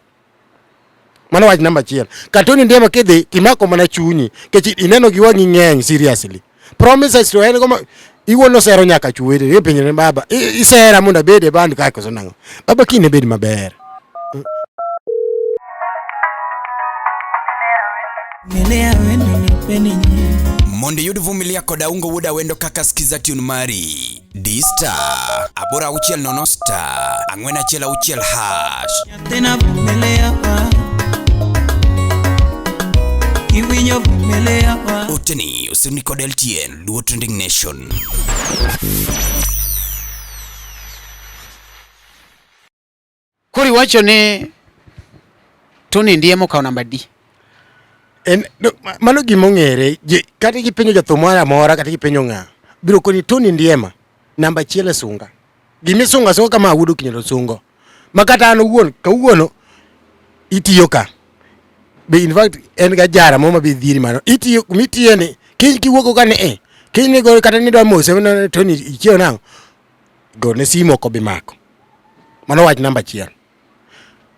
Mano wach namba achiel. Katoni Ndiema kidhi timako mana chunyi nikech ineno gi wang'i ng'eny seriously. Promises to en go ma iwuon osero nyaka chuwete ipenjo ne baba isera mondo abed e band ka koso nang'o. Baba kiny bed maber.
Mondo iyud Vumilia kod Aungo Wuod Awendo kaka skiza tune mari, di star 860 star 416 hash.
Tena vumilia Kiwinjo vumilia
Oteni osirni kod LTN Luo Trending Nation.
Koro iwacho ni Tony Ndiema okawo namba D.
En no, mano gima ong'ere kata kipenjo jathum moro amora kata kipenjo ng'a biro koni Tony Ndiema namba achiel e sunga. Gima isungo asunga kama Awuodo Kinyalo sungo. Ma kata an owuon kawuono itiyo ka. Be in fact en ga jara moro ma be dhiri mano. Itiyo kumitiye ni kiny kiwuok ka ni e kiny ni go kata ni dwa mose ni Tony ichiew nang'o gone simu ok obi mako. Mano wach namba achiel.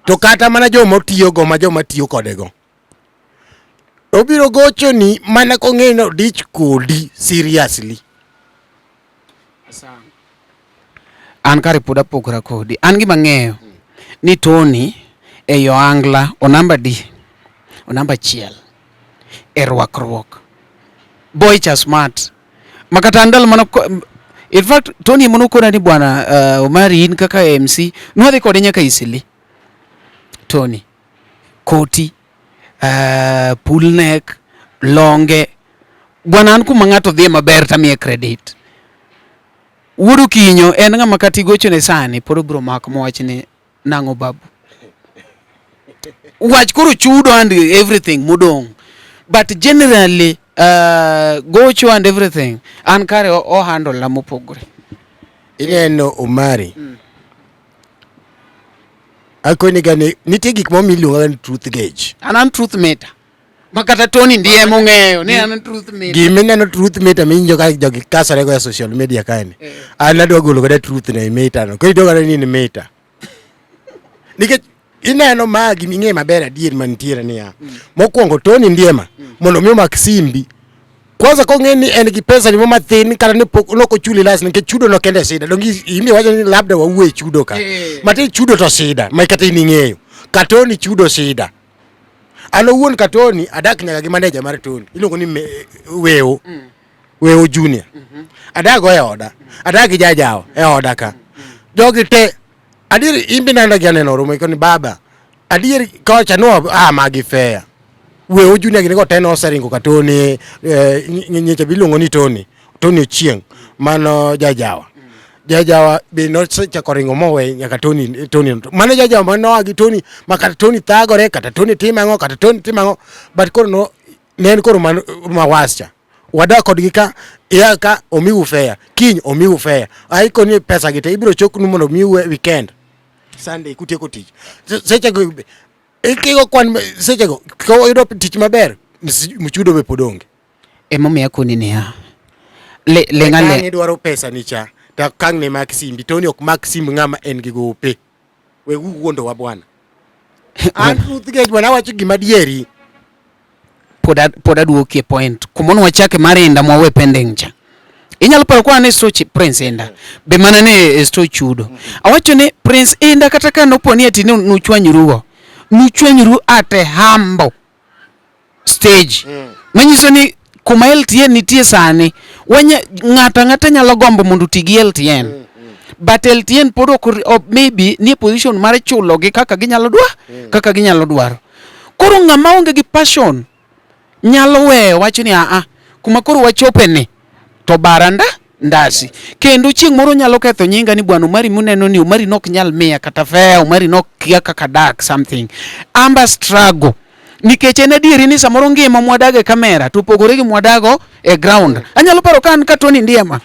To kata mana joma otiyogo ma joma tiyo kodego obiro gochoni mana kong'eyo ni odich kodi seriously.
An kare pod apogora kodi. An gima ang'eyo ni Tony e Ohangla onamba D, onamba achiel e rwakruok. Boy cha smart. Makata ndalo mano in fact Tony ema nokona ni bwana Omari in kaka MC nwadhi kode nyaka Isili. Tony koti pull neck longe bwana an kuma ng'ato dhiye maber tamiye credit. Wuod Okinyo en ng'ama kata igochone sani pod obiro mako mowach ni nang'o babu. Wach koro chudo and everything modong'. But generally gocho and everything an kare o handle na mopogore.
Ineno Omari. Akoni ga ni nitie gik moro miluongo ni truth gauge.
An an truth meter. Ma kata Tony ndiye mong'eyo ni an truth meter.
Gima ineno truth meter miwinjo ka jogi kasore go e social media kae ni. An adwa golo godo truth ne meter no. Koro idwa ni ni meter. Nikech ineno ma gima ing'e maber adier mantiere niya. Mokwongo Tony Ndiema mondo mi omak simbi. Kwanza kong'e ni en gi pesa ni mo mathin kata ni pok nok ochuli last nikech chudo no kende shida. Donge imi wacho ni labda wawuo e chudo ka. Matin chudo to shida ma kata in ing'eyo. Katoni chudo shida. An owuon Katoni adak nyaka gi maneja mar Tony. Iluongo ni Wewo. Wewo Junior. Adak go e oda. Adak gi jajawa e oda ka. Jogi te adier imbi nenda gi aneno romo ikoni baba. Adier kocha no ah magi fair. Wewo Junior gini go te noseringo ka Tony nyicha biluongo ni Tony. Tony Ochieng mano jajawa. Jajawa be nosechako ringo mowe nyaka Tony Tony. Mano jajawa mane oa gi Tony ma kata Tony thagore kata Tony timo ang'o kata Tony timo ang'o but koro no ne en koro mawas cha. Wadak kodgi ka ia ka omiu fare kiny omiu fare aiko ni pesa gi te ibiro choknu mondo omiu weekend Sunday kutieko tich. Seche go Ikigo kwan sechego ka oyudo tich maber mchudo be pod onge.
Emomiyo akoni niya, ling'
ale. Idwaro pesa ni cha to kang' ne mak simbi Tony ok mak simb ng'ama en gi gope. We wuondowa bwana. An ruth gech bwana awacho gima adieri.
Pod aduoki e point kumon wachake mar Inda mwawe pending cha. Inyalo paro kwa ne sto Prince Inda be mana ne sto chudo. Awacho ni Prince Inda kata ka nopo ni ati nuchwanyrugo, nuchwanyru at a humble stage. Manyiso ni kuma LTN nitie sani, ng'ato ang'ata nyalo gombo mondo oti gi LTN. But LTN pod ok maybe nie position mar chulogi kaka ginyalo dwa, kaka ginyalo dwaro. Koro ng'ama onge gi passion nyalo weyo wacho ni aa, kuma koro wachope ni to baranda ndasi. Kendo chieng' moro nyalo ketho nyinga ni bwana Omari muneno ni Omari nok nyal miya kata fare, Omari nok kia kaka dak something. Amba struggle. Nikech en adieri ni samoro ngima mwadago e kamera to opogore gi mwadago e ground. Anyalo paro ka an ka Tony Ndiema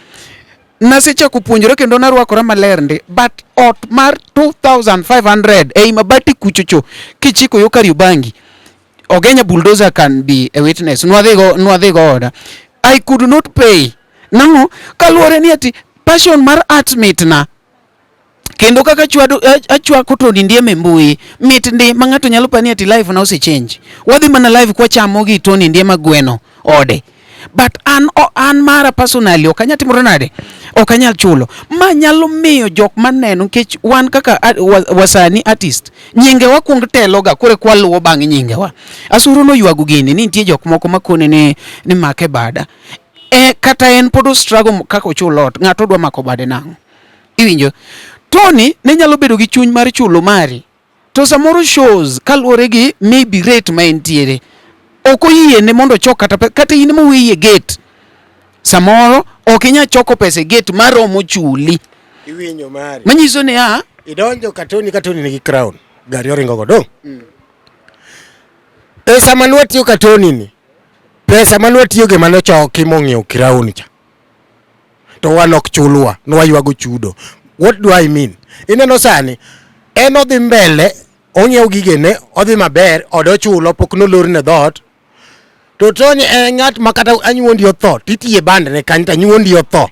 nasechako puonjore kendo narwakora maler ndi, but ot mar 2500 ei mabati kuchocho kichiko yo Kariobangi, Ogenya bulldozer can be a witness. Nwadhigo oda. I could not pay. Nang'o? Kaluwore ni ati passion mar art mitna. Kendo kaka achwako Tony Ndiema e mbui, mit ndi ma ng'ato nyalo pani ati life na ose change. Wadhi mana live kwachamo gi Tony Ndiema gweno ode. But an mara personally ok anyal timore nade? Ok anyal chulo. Ma nyalo miyo jok maneno nikech wan kaka wasani artist, nyingewa kuong teloga kore kwaluwo bang' nyingewa. Asuru noywago gini ni nitie jok moko makone ni make bada. Kata en pod o struggle kaka ochul ot, ng'ato dwa mako bade nang'o? Iwinjo? Tony ne nyalo bedo gi chuny mar chulo mari. To samoro shows kaluwore gi maybe rate ma entiere. Ok oyiene mondo ochok kata kata in moweye gate. Samoro ok inyal choko pesa e gate maromo chuli.
Iwinjo mari.
Manyiso ni a
idonjo ka Tony, ka Tony nigi crown. Gari oringo godo. Pesa mane watiyo ka Tony ni. Pesa mane watiyo ge mane ochoki mong'iewo crown cha. To wan ok chulwa, nwaywago chudo. What do I mean? Ineno sani, en odhi mbele, ong'iewo gigene, odhi maber, ode ochulo, pok nolorne dhoot. To Tony en ng'at ma kata anyuondi otho, titiye band ne kanyo to anyuondi otho.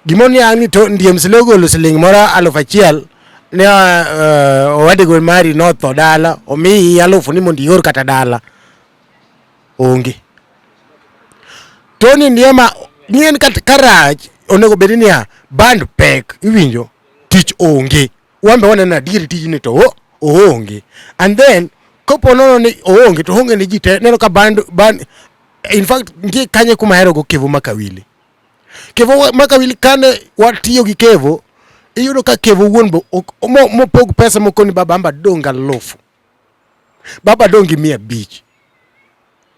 Gimomiyo ni to Ndiems ne ogolo siling moro 1000 ne owadego mari notho dala, omiyi 1000 ni mondo ior kata dala. Onge. Tony Ndiema ng'en kata karach onego bed niya band pek iwinjo tich onge. Wan be waneno adier tijni to oonge. And then kopo nono ni oonge to oonge ni ji te neno ka band in fact nitie kanye kuma ahero go Kevo Makawili. Kevo Makawili kane watiyo gi Kevo iyudo ka Kevo wuon bo mopog pesa moko ni baba amba dong 1000. Baba dong gi 500.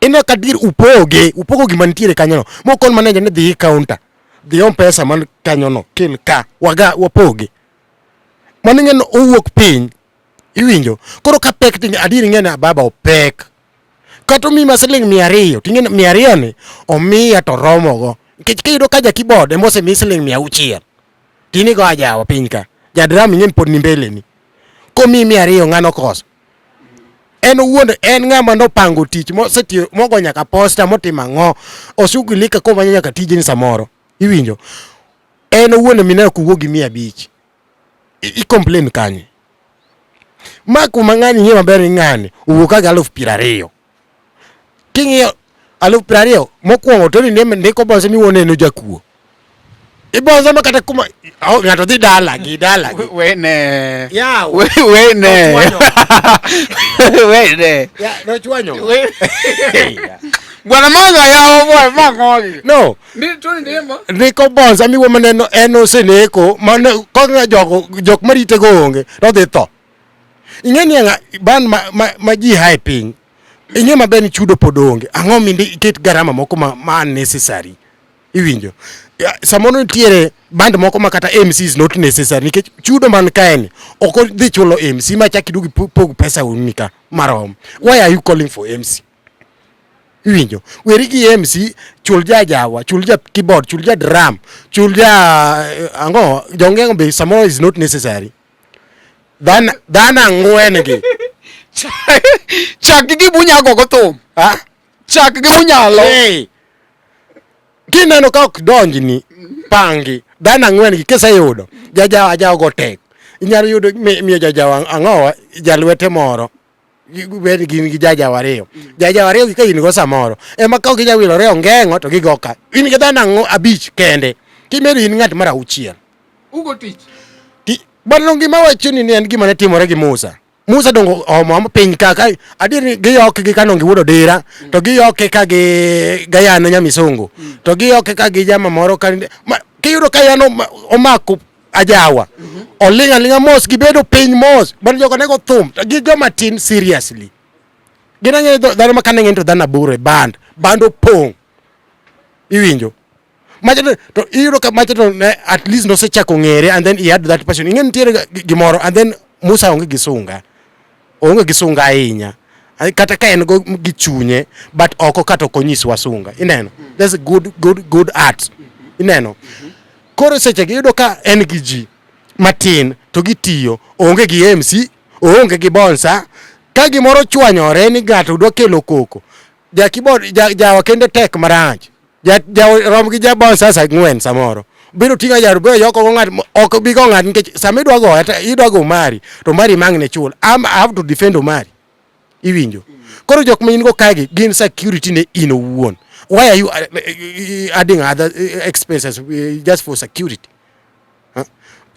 Ineno ka dir upoge, upogo gima nitiere kanyono. Mokon manager ni dhi counter. Dhi om pesa man kanyono, kel ka, waga wapoge. Mano ing'e owuok piny. Iwinjo? Koro ka pek to adier ing'e ni baba opek. Kata omiyi ma siling 200, to ing'e ni 200 ni omiya to romogo. Nikech kiyudo ka ja keyboard ema osemiyi siling 600. To in igo ajawa piny ka. Ja drum ing'e ni pod ni mbele ni. Komiyi 200 ng'ano koso. En owuon en ng'ama nopango tich mosetiyo mogo nyaka posta motimo ang'o oshughulika komanyo nyaka tijeni samoro iwinjo en owuon mineno kowuok gi 500 i complain kanye ma kuma ng'ani ng'e maber ni ng'ani owuok ka gi 20,000 king'iyo 20,000 mokwongo to ni ndiko bonse miwuone en jakuo ibonza ma kata kuma ng'ato dhi dala gi dala gi
wene
yaw
wene wene
ya nochwanyo
bwana manga yawo boy mangogi
no
ndi to ndimo
ndiko bonza miwuo maneno en oseneko mane ko jogo jok marite go onge to dhi tho ing'e ni ng'a ban ma ji hae piny ing'e maber ni chudo pod onge ang'o mindi iket garama moko ma unnecessary iwinjo samoro nitiere band moko ma kata MC is not necessary nikech chudo man kae ni ok odhi chulo MC ma chak iduog pog pesa uni ka marom. Why are you calling for MC? Iwinjo weri gi MC, chul ja jawa, chul ja keyboard, chul ja drum, chul ja ang'o jong'eng'o be samoro is not necessary. Dhana ang'wen gi.
Chak gi gima go thum.
Ah?
Chak gi munyalo.
Hey. Kineno ka ok donjni, pangi. Dhano ang'wen gi kiseyudo, jajawa ajawa go tek. Inyalo yudo miyo jajawa ang'owa jalwete moro. Bed gin gi jajawa ariyo. Jajawa ariyo gi ka in go samoro. Ema ka ok ginyal ongeng'o to gigo ka. In gi dhano ang'o abich kende. Kimedo in ng'at mar auchiel.
Ugo tich.
Ti, bano gima wacho ni en gima ne timore gi Musa. Musa dongo omo omo piny ka ka adier ni giyok gi kanongi wuod odira to giyoke ka gi gayano nyamisungu to giyoke ka gi jama moro ka ma, kiyudo ka yano omako ajawa oling' aling'a mos gibedo piny mos bano jogo nego thum to gi joma tin seriously gin ang'eyo dhano ma kane ng'eny to dhano aboro e band band opong' iwinjo macha to iyudo ka macha to ne at least nosechako ng'ere and then he had that passion ing'e nitiere gimoro and then Musa onge gi sunga onge gi sunga ahinya kata ka en go gi chunye but oko kata ok onyiswa sunga ineno that's a good good good art ineno koro seche gi iyudo ka en gi ji matin to gitiyo onge gi MC oonge gi bonsa ka gimoro chwanyore ni ng'ato dwa kelo koko ja keyboard ja jawa kende tek marach ja ja rom gi ja bonsa sa ng'wen samoro biro ting'o jaro biro yoko go ng'at ok bi go ng'at nikech sama idwa go ta idwa go Omari to Omari mang' ne chul am I have to defend Omari iwinjo koro jok ma in go kae gin security ne in owuon why are you adding other expenses just for security huh?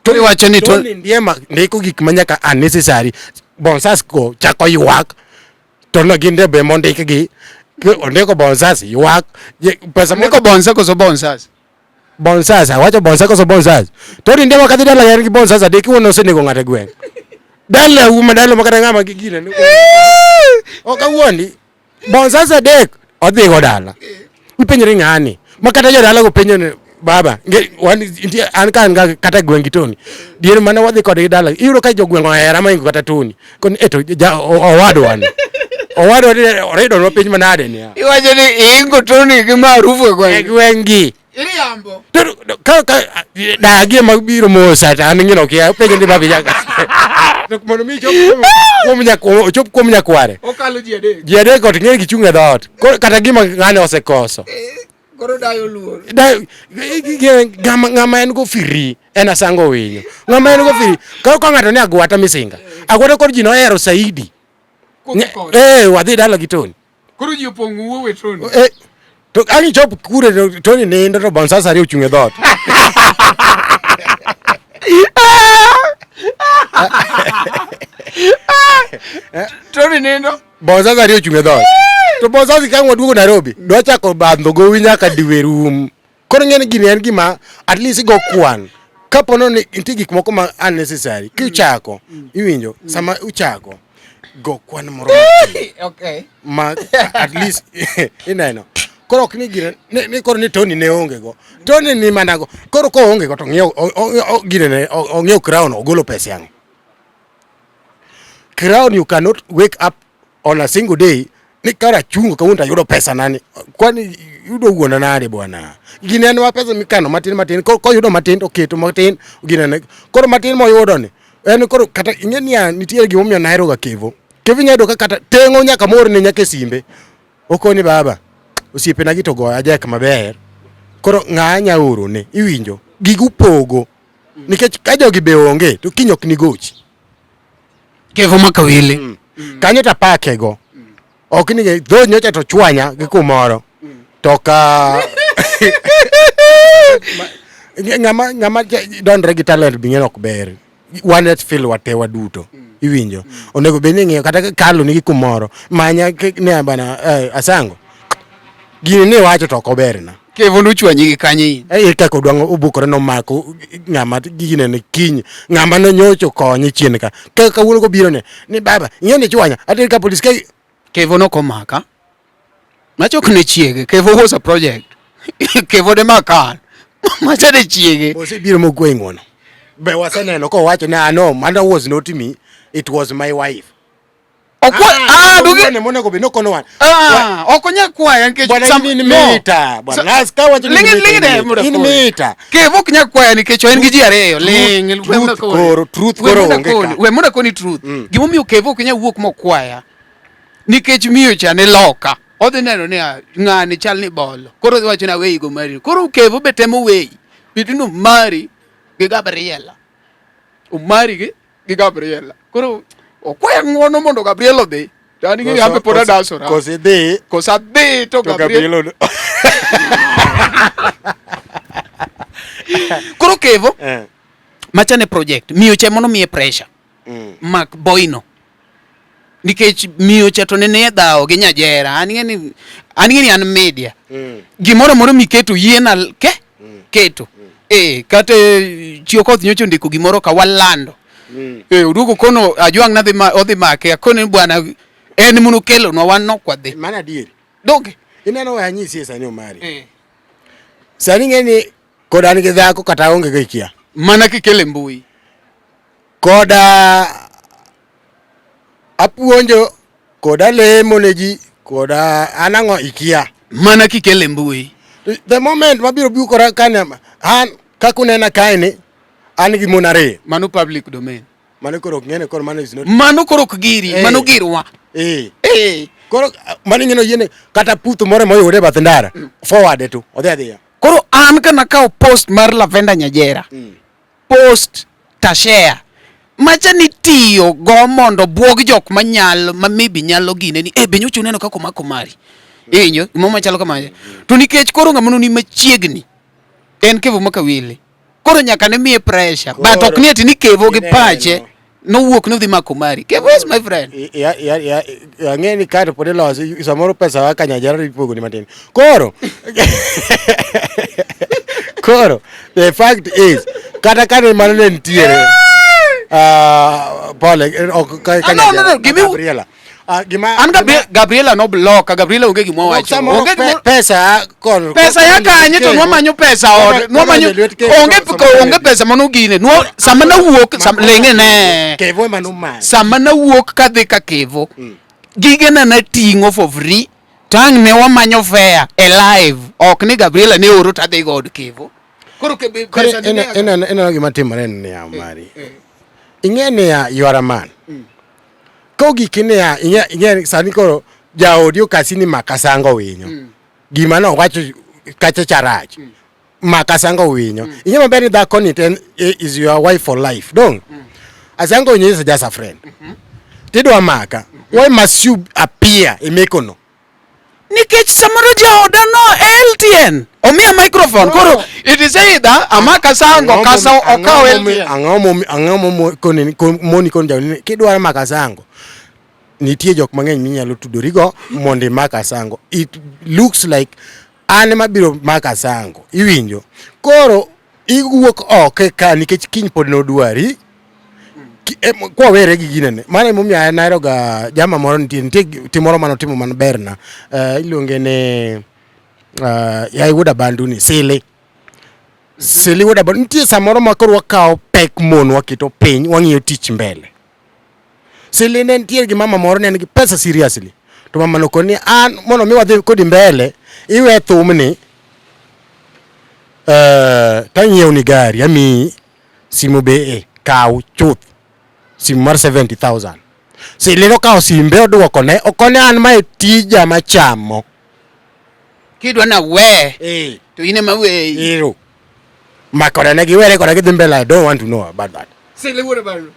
To iwacho ni to
Tony Ndiema ndiko gik ma nyaka unnecessary bonsas go chako ywak to no gin be mondikgi ondiko bonsas ywak
pesa ndiko bonsa koso bonsas
bonsas awacho bonsa koso bonsas Tony Ndiema kadhi dala en gi bonsas adek wuon osenego ng'ato e gweng' dala uma dala ma kata ng'ama gigine ok awuondi bonsas adek odhi go dala ipenjri ng'ani ma kata jodala go penjo ni baba wan nitie an ka an ga kata gweng' gi Tony diere mane wadhi kodgi dala iyudo ka jogweng' ohera mohingo kata Tony koni e to owadwa ni owadwa ni oridonwa piny manade niya
iwacho ni iingo Tony gi maarufu e
e
gweng'
gweng' gi
iriambo
To ka ka dagi ema biro mosa to an ng'ino kia penjo ni babi nyaka to mondo mi chop kuom ochop kuom nyakware
okalo ji adek
ji adek ot ng'e gichung' e dhoot Koro kata gima ng'ane osekoso
koro dayo luor
ng'ama en go firi en asango winyo ng'ama en go firi ka ka ng'ato ni agwata misinga agwata koro ji nohero saidi eh wadhi dala gi Tony
koro ji opong'o wuowe Tony
eh to ang' ichop kure to Tony nindo to bonsas ariyo ochung' e dhoot
Tony nindo
Bonsas ariyo ochung' e dhoot to bonsas ka waduogo Nairobi dwa chako bandho gowi nyaka diwe rum koro ing'e ni gini en gima at least igo kwan kapo ni nitie gik moko ma unnecessary kichako iwinjo sama uchako go kwan moro matin
okay
ma at least ineno koro ok ni gine ni koro ni Tony ne onge go Tony ni mana go koro koonge go to ng'iew gine ne ong'iew crown ogolo pesa yang'o crown you cannot wake up on a single day ni kara chungo kawuono to ayudo pesa nani kwani yudo wuona nade bwana gini en wa pesa mikano matin matin koyudo matin to keto matin gine ne koro matin moyudo ni en koro kata ing'e niya nitiere gimomiyo nahero ga Kevo Kevo inya yudo ka kata teng'o nyaka morne nyaka e simbe okoni baba osiepena gi to goya ajek maber koro ng'a nya orone iwinjo gigo pogo nikech ka jogi be onge to kiny ok nigochi
Kevo Makawili
kanyo to apake go ok ni dho nyocha to chwanya gi kumoro to ka ng'ama ng'ama dondre gi talent bi ng'e ok ber wan at feel wate waduto iwinjo onego bed ni ing'iyo kata ka kalo nigi kumoro manya ne bana asango gini ni wacho to ok oberna
Kevo nochwanyi gi kanye in
e kaka odwang'o obukore nomako ng'ama gine ne kiny ng'ama nonyocho konye chien ka ka kawuono kobiro ne ni baba ing'e ni chwanya ateri ka polis ka
Kevo nokomaka macha ok ne chiege Kevo was a project Kevo de makan macha ne chiege
osebiro mokwe ng'wono be waseneno kowacho ni ah no mano was not me it was my wife
Okwa ah dugi
ne monego bed nokono wan.
Ah, ok onyal kwaya nikech
Bwana in mita. Bwana nas ka wacho ni
ling ling ne
in mita.
Kevo ok nyal kwaya nikech en gi ji ariyo. Ling
truth koro truth koro onge ka.
We mondo akoni truth. Mm. Gimomiyo Kevo ok nyal wuok mokwaya nikech miyo cha ne loka. Odhi neno ni ah, ng'ani chal ni bolo. Koro odhi wacho ni aweyi go mari. Koro Kevo be temo weyi. Between Omari gi Gabriela. Omari gi gi Gabriela. Koro okwaya ng'uono mondo Gabriel odhi. To an gi ambe pod adasora.
Koso idhi.
Koso adhi to Gabriel. Koro Kevo. Eh. Macha ne project. Miyo cha mono miye pressure. Mm. Mak boyno. Nikech miyo cha to ne nie dhawo gi nyajera. An ng'e ni an ng'e ni an media. Mm. Gimoro amora miketo yiena ke mm. keto. Mm. Eh, kata chio koth nyocha ondiko gimoro ka walando. Mm. Eh, oduogo kono ajwang' nadhi ma odhi make akone bwana en mono kelonwa wan nok wadhi.
Mano adieri.
Donge?
Ineno we anyisi sani Omari. Eh. Sani ng'e ni kod an gi dhako kata aonge go ikia.
Mana kikele mbui.
Koda apuonjo koda lemo ne ji koda an ang'o ikia.
Mana kikele mbui.
The moment mabiro bukora kane an kaka unena kae ni an gi mon ariyo.
Mano public domain.
Mano koro ok ng'ene koro mano is not.
Mano koro ok giri, eh. Mano girwa.
Eh. Eh. Koro mano ing'eno yiene kata putho moro moyude e bath ndara forward to odhi adhiya.
Koro an kana kawo post mar Lavenda Nyajera. Post ta share. Macha nitiyo go mondo buog jok manyalo ma maybe nyalo gine ni eh be nyocha uneno kaka omako mari. Inyo gimoro machalo kamae. To nikech koro ng'ama ni machiegni en Kevo Makawili. Koro nyaka ne miye pressure. But ok ni ati ni Kevo gi pache nowuok nodhi mako mari. Kevo is my friend.
Ang'e ni kato pod iloso samoro pesa wa kanyajara ipogo ni matin. Koro koro the fact is kata kane mano ne nitiere pole ok
no, no, no,
Gabriela.
Gima an Gabriela no block Gabriela onge gima wacho.
Onge pesa kon
pesa ya kanye to nwamanyo pesa od nwamanyo onge onge pesa mano gine nwa sama nawuok lenge ne
Kevo ema nomanyo.
Sama nawuok kadhi ka Kevo gigena nating'o for free tang' ne wamanyo fare e live ok ni Gabriela ne oro tadhi go od Kevo. Koro
pesa ineno gima timore ni ya Mari. Ing'e niya you are a man. Ka ogik niya ing'e sani koro jaodi okasi ni makasango winyo. Gima nowacho kacha cha rach. Makasango winyo. Ing'e maber ni dhako ni ten is your wife for life. Dong. Asango winyo is just a friend. Tidwa maka. Why must you appear e mekono?
Nikech samoro jaoda no LTN omiya microphone koro it is either amaka sango kasa okaw LTN.
Ang'o momi ang'o momo koni moni koni jaodi kidwaro maka sango nitie jok mang'eny minyalo tudorigo mondo imak asango. It looks like an ema biro mako asango. Iwinjo? Koro iwuok oko ka nikech kiny pod nodwari. Kwawere gi ginene. Mano emomiyo an ahero ga jama moro nitie nitie tim moro manotimo man berna. Iluonge ni yaye wuod Abandu ni Sili. Sili wuod Abandu. Nitie samoro ma koro wakawo pek mon waketo piny wang'iyo tich mbele. Sili ne nitie gi mama moro ne nigi pesa seriously. To mama no koni an mondo mi wadhi kodi mbele iwe thumni tanyiewo ni gari amiyi simu be e kaw chuth simu mar 70,000. Sili nokawo simbe oduoko ne okone an mae tija machamo.
Kidwa na we to in ema weyi.
Ero. Makore ne giwere kode gidhi mbele I don't want to know about that.
Sili wuod Abandu.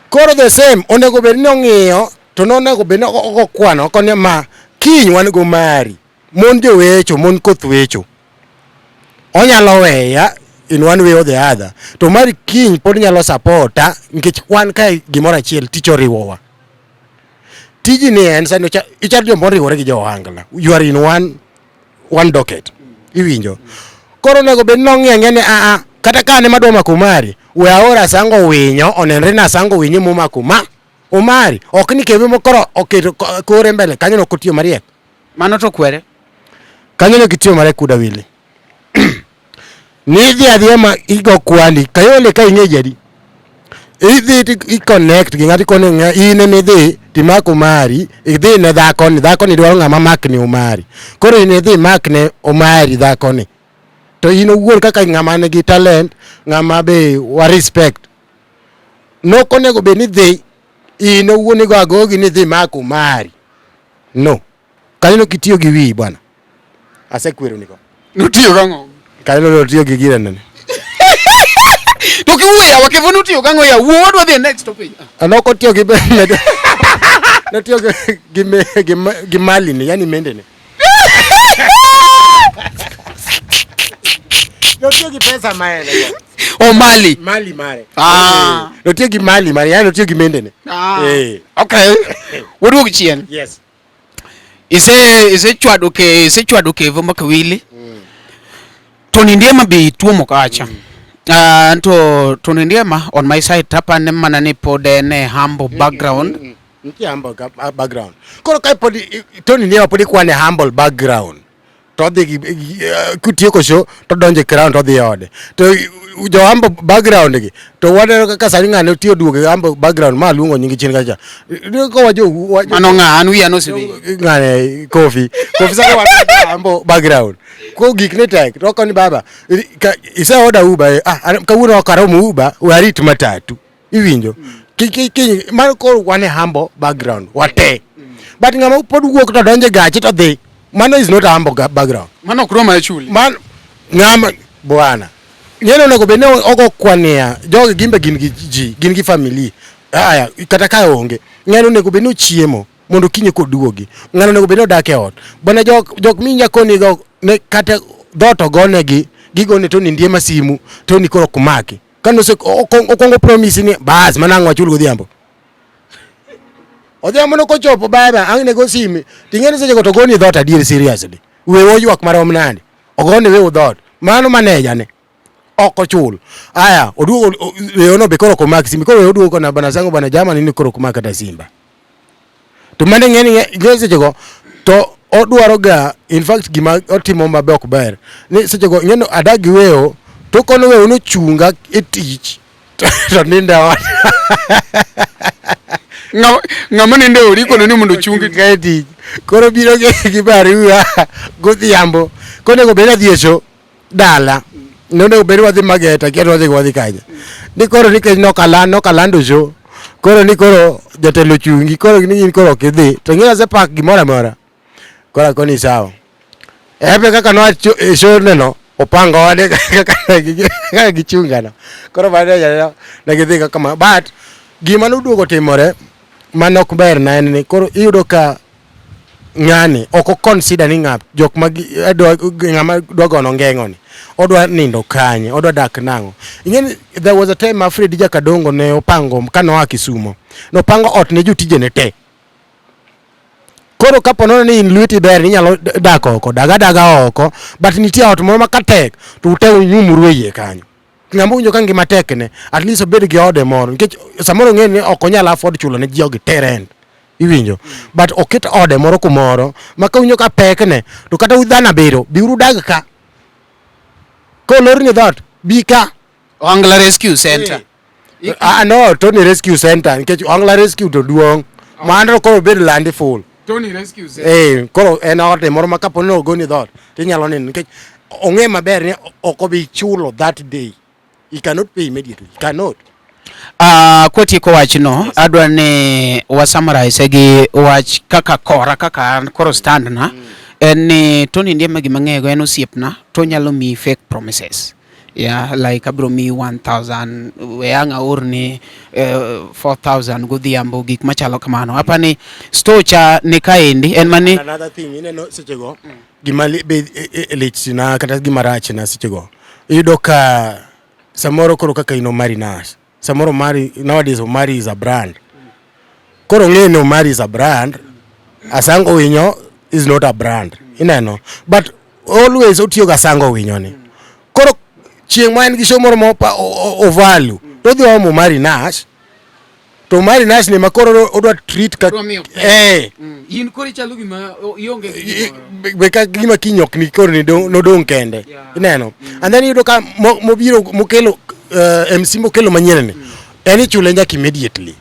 Koro the same onego bed ni ong'iyo to nonego bed ni ogo kwano okone ma kiny wan go mari mon jowecho mon koth wecho onyalo weya in one way or the other to mari kiny pod nyalo supporta nikech wan kae gimoro achiel tich oriwowa tiji ni en sani ichal joma oriwore gi jo ohangla you are in one docket iwinjo koro onego bed ni ong'iyo ang'iya ni aa kata ka an ema adwa mako mari we aor asango winyo onenre ni asango winyo momako ma Omari ok ni kendo koro oketo kore mbele kanyo ok otiyo mariek.
Mano to kwere.
Kanyo ne kitiyo mariek kuda wili. Ni idhi adhiya ma igo kwani kayole ka ing'e jadi. Idhi ti i connect gi ng'ato ikone ng'a in ema idhi Timako mari, idhi ne dhakoni, dhakoni dwaro ng'ama makni Omari. Koro in idhi makne Omari dhakoni. To in owuon kaka ng'ama nigi talent, ng'ama be wa respect. Nok onego bed ni dhi, in owuon igo agogi ni dhi mako Omari. No. Kanyo kitiyo gi wiyi bwana. Asekwero niko.
Notiyo gang'o?
Kanyo notiyo gi gire nene.
To kiwuoyo yawa kevo notiyo gang'o ya wuo wadwa dhi e next topic.
Anoko tiyo gi notiyo gi gi gi mali ni yani mende ne. Notiyo gi pesa maene.
O mali.
Mali mare. Ah. Notiyo gi mali mare yani notiyo gi mende ne.
Ah. Eh. Okay. Waduog chien.
Yes.
Ise isechwado ke isechwado kevo makawili. Tony Ndiema be tuomo kacha. To Tony Ndiema on my side tapane mana ni pod en e humble background.
Nitie humble background. Koro ka pod Tony Ndiema pod ikwane humble background. To odhi gi kutieko show to donjo e crown to odhi e ode. To jo humble background gi to waneno kaka sani ng'ane otiyo duogo e humble background ma luongo nying chien kacha. Ko wajo
Mano ng'a an wiya nosedhi.
Ng'ane Kofi. Kofi sani wan humble background. Ko gik ne tek to okoni baba ise order Uber ah kawuono ok aromo Uber we arit matatu. Iwinjo? Ki ki mano koro wan e humble background wate. But ng'ama pod wuok to donjo e gache to dhi. Mano is not a humble background.
Mano ok rom achuli.
Man ng'ama bwana. Ng'eno onego bed ni ogo kwania jogi gimbe gin gi ji, gin gi family. Aya, kata ka onge. Ng'eno onego bed ni ochiemo mondo kinye koduogi. Ng'ano onego bed ni odak e ot. Bwana jok jok minya koni go ne kata dhoot ogonegi, gigone Tony Ndiema simu, Tony koro ok maki. Kane ose okwongo promise ni bas mana ang' wachul godhiambo. Odhiambo no kochopo baba ang' ne go sime ting'e ni seche go to goni dhoot adier seriously. We oywak marom nade? Ogone wewu dhoot. Mano maneja ne ok ochul. Aya, oduogo weyo be koro ok omak simbe. Koro weyo oduogo kona bana sango bana jama ni koro ok omak kata simba. To mano ing'e ni ng'e seche go to odwaro ga in fact gima otimo mabe ok ber. Ni seche go ing'e ni adak gi weyo to kono weyo nochunga e tich to nindo e ot.
Ng'ama nindo e odi kono ni mondo ochungi
e tich. Koro biro gi barua godhiambo. Konego bed adhi e show dala. Nonego bed wadhi Mageta kia wadhi wadhi kanye. Ni koro nikech nokalando show. Koro ni koro jatelo chungi koro ni in koro ok idhi. To ing'e asepak gimoro amora. Koro akoni sawa. Ebe kaka noa e show neno opango ode kaka gichungano. Koro baadaye ne gidhi kaka ma but gima noduogo timore mane ok ber na en ni koro iyudo ka ng'ani ok o consider ni ng'a jok ma ng'ama dwa gono ngeng'o ni odwa nindo kanye odwa dak nang'o. Ing'e ni there was a time ma Fred Jakadongo ne opango ka noa Kisumo nopango ot ne jotijene te. Koro kapo nono ni in lweti ber inyalo dak oko, dag adaga oko, but nitie ot moro ma katek to ute unyumuru e iye kanyo. Ng'ama winjo ka ngima tekne, at least obed gi ode moro nikech samoro ong'e ni ok onyal afford chulo ne jogi te rent. Iwinjo? But oket ode moro kumoro ma kawinjo ka pekne to kata dhano abiriyo biuru dag ka. Kolorni dhoot, bi ka.
Ohangla Rescue Center.
Ah, no, Tony Rescue Center nikech Ohangla Rescue to duong'. Mano koro bed landi full.
Tony Rescue Center.
Eh, koro en ot moro ma kapo ni ogoni dhoot tinyalo neno nikech ong'e maber ni ok obi chulo that day. He cannot pay immediately. He cannot.
Kwatieko wachno, adwa ni wa summarize gi wach kaka kora kaka an koro stand na en ni Tony Ndiema gima ang'eyo en osiepna to onyalo miyi fake promises. Yeah, like abiro miyi 1000 we ang' aorni 4000 godhiambo gik machalo kamano. Apani store cha ni kaendi en mani
Another thing ineno sechego gima be lich na kata gima rach na sechego iyudo ka samoro koro kaka in Omari Nash samoro Omari nowadays Omari is a brand koro ng'e ni Omari is a brand Asango Winyo is not a brand ineno but always otiyo ga Asango Winyo ni koro chieng' ma en gi show moro ma ovalu to odhi omo Omari Nash to Omari Nash ni ma koro odwa treat ka
eh in koro ichalo gima ionge
be ka gima kiny ok ni koro ni nodong' kende ineno and then iyudo ka mobiro mokelo MC mokelo manyien ni en ichule nyaka immediately.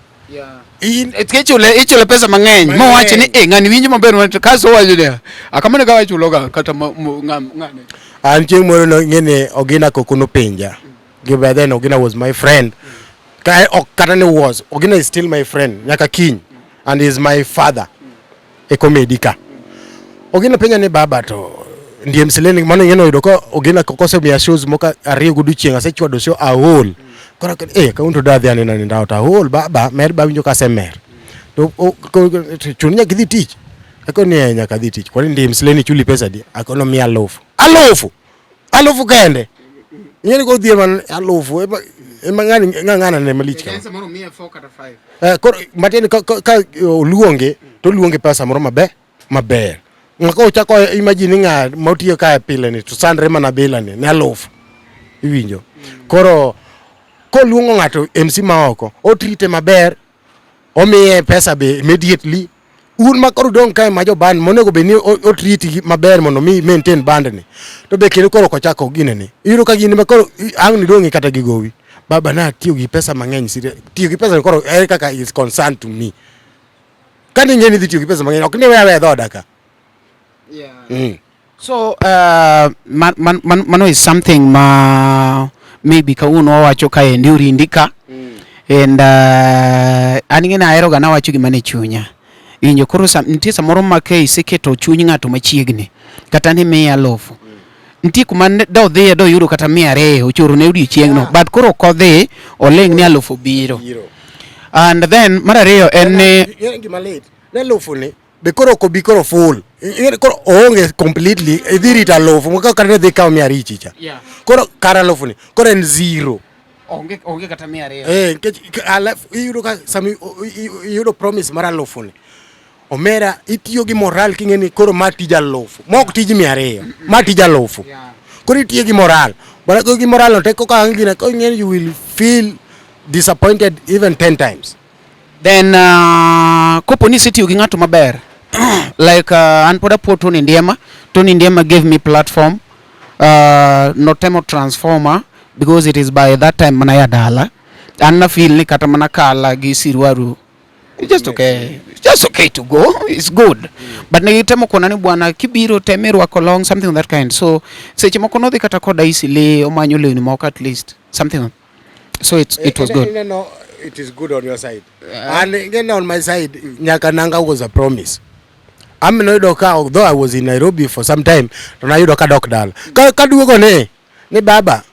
In
Ichule ichule pesa mang'eny mowachi ni eh ng'ani winjo maber ma- to kaso owacho niya akamano kaka ichuloga kata ng'ane.
An chieng' moro no ng'ene Ogina Koko nopenja. Gi by then Ogina was my friend. Ka ok kata ni was, Ogina is still my friend nyaka kiny and is my father e comedy ka. Ogina penja ni baba to ndie msileni mano ing'e noyudo ka Ogina Koko osemiya shows moko ariyo godiochieng' asechwado show aol. Koro eh kawuono to dadhi anena ni ndawo to aol baba mer ba winjo ka asemer. To chuni nyaka idhi tich. Akoni ni eh, nyaka adhi tich. Kwani ndie msileni chuli pesa di? Akono miya alufu. Alufu! Alufu kende. Ing'e ni kodhier man alufu ema ng'ani ng'ang'ana ne malich kama.
Samoro miye 4 kata 5.
Eh, koro matiende ka oluonge to oluonge pesa moro maber maber. Ng'aka ochako imagine ni ng'a motiyo kae pile ni to sandre mana bila ni ne alufu. Iwinjo. Koro koluongo ng'ato MC ma oko, otrite maber, omiye pesa be immediately. Un ma koro udong' kae ma jo band monego bed ni otriti maber mondo mi maintain band ni. To be kendo koro ok ochako gine ni. Iyudo ka gini ma koro ang' nidong'e kata gi gowi. Baba na tiyo gi pesa mang'eny sire. Tiyo gi pesa koro ere kaka is concerned to me. Ka ni ing'e ni idhi tiyo gi pesa mang'eny ok ni we aweya dhoda ka.
Yeah.
Mm.
So man, man, man, mano is something ma maybe kawuono wawacho kaendi orindi ka and an ing'e ni ahero ga nawacho gima ne chunya winjo koro nitie samoro ma ka iseketo chuny ng'ato machiegni kata ni miye alufu nitie kuma dodhiye doyudo kata 200 ochoro ne odiochieng'no but koro ok odhi oling' ni alufu biro and then mar ariyo en ni
Ing'e gima lit ne alufu ni be koro ok obi koro full. Ing'e koro oonge completely idhi rito alufu ma kata ne dhi kawo 200 chicha.
Yeah.
Koro kar alufu ni koro en zero.
Onge kata 200.
Eh, nikech iyudo ka sami iyudo promise mar alufu ni omera itiyo gi moral king'e ni koro ma tij alufu ma ok tij 200 ma tij alufu.
Yeah.
Koro itiyo gi moral but gi moral no te koka ang' gina koro ing'e ni you will feel disappointed even 10 times.
Then kopo ni isetiyo gi ng'ato maber like an pod apuo Tony Ndiema. Tony Ndiema gave me platform notemo transformer because it is by that time mana ya dala an na feel ni kata mana kala gi sirwaru it's just okay, it's just okay to go, it's good but ne gitemo kona ni bwana kibiro teme rwako long something of that kind so seche moko nodhi kata koda Eastleigh omanyo lewni moko at least something so it was good.
No, it is good on your side. And again on my side, nyaka nanga was a promise. Am noyudo ka although I was in Nairobi for some time, to nayudo ka dok dala. Ka kaduogo ne ni baba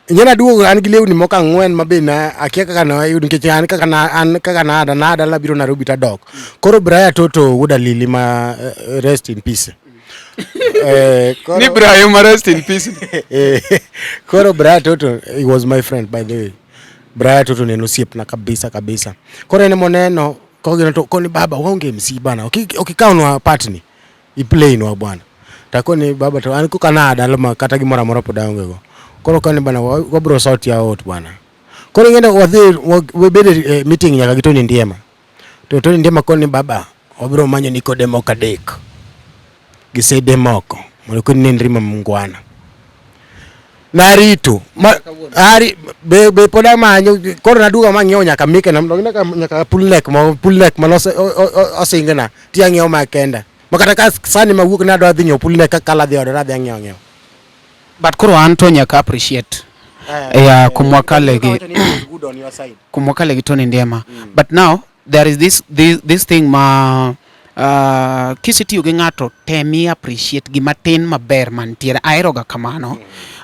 ing'e naduogo an gi lewni moko ang'wen ma be na akia kaka nayudo nikech an kaka na an kaka naada naa dala biro Nairobi tadok. Koro Brian Toto wuod Alili ma rest in peace. Koro,
Ni Brian ma rest in peace.
Koro Brian Toto he was my friend by the way. Brian Toto ne en osiepna kabisa kabisa. Koro en moneno kogino to koni baba waonge MC bana. Okikawnwa part ni i-play nwa bwana. Takoni baba to an koka naa dala ma kata gimoro amora pod aonge go. Koro koni bana wabro sort ya out bwana. Koro ing'e ni wadhi wabedo e meeting nyaka gi Tony Ndiema. To Tony Ndiema koni baba wabro manyo ni kode moko adek. Gi sede moko mondo koro inenri ma mungwana. Narito ma ari be pod amanyo koro naduogo mang'iewo nyaka mike na nyaka pull neck mo pull neck mane osingna ti ang'iewo ma kenda. Ma kata ka sani mawuok ni adwa dhi nyiewo pull neck kaka adhi ode adhi ang'iewo ang'iewo.
But koro an to nyaka appreciate yeah, kumwakale gi kumwakale gi Tony Ndiema. But now there is this thing ma kisetiyo gi ng'ato temi appreciate gima tin maber mantiere ahero ga kamano.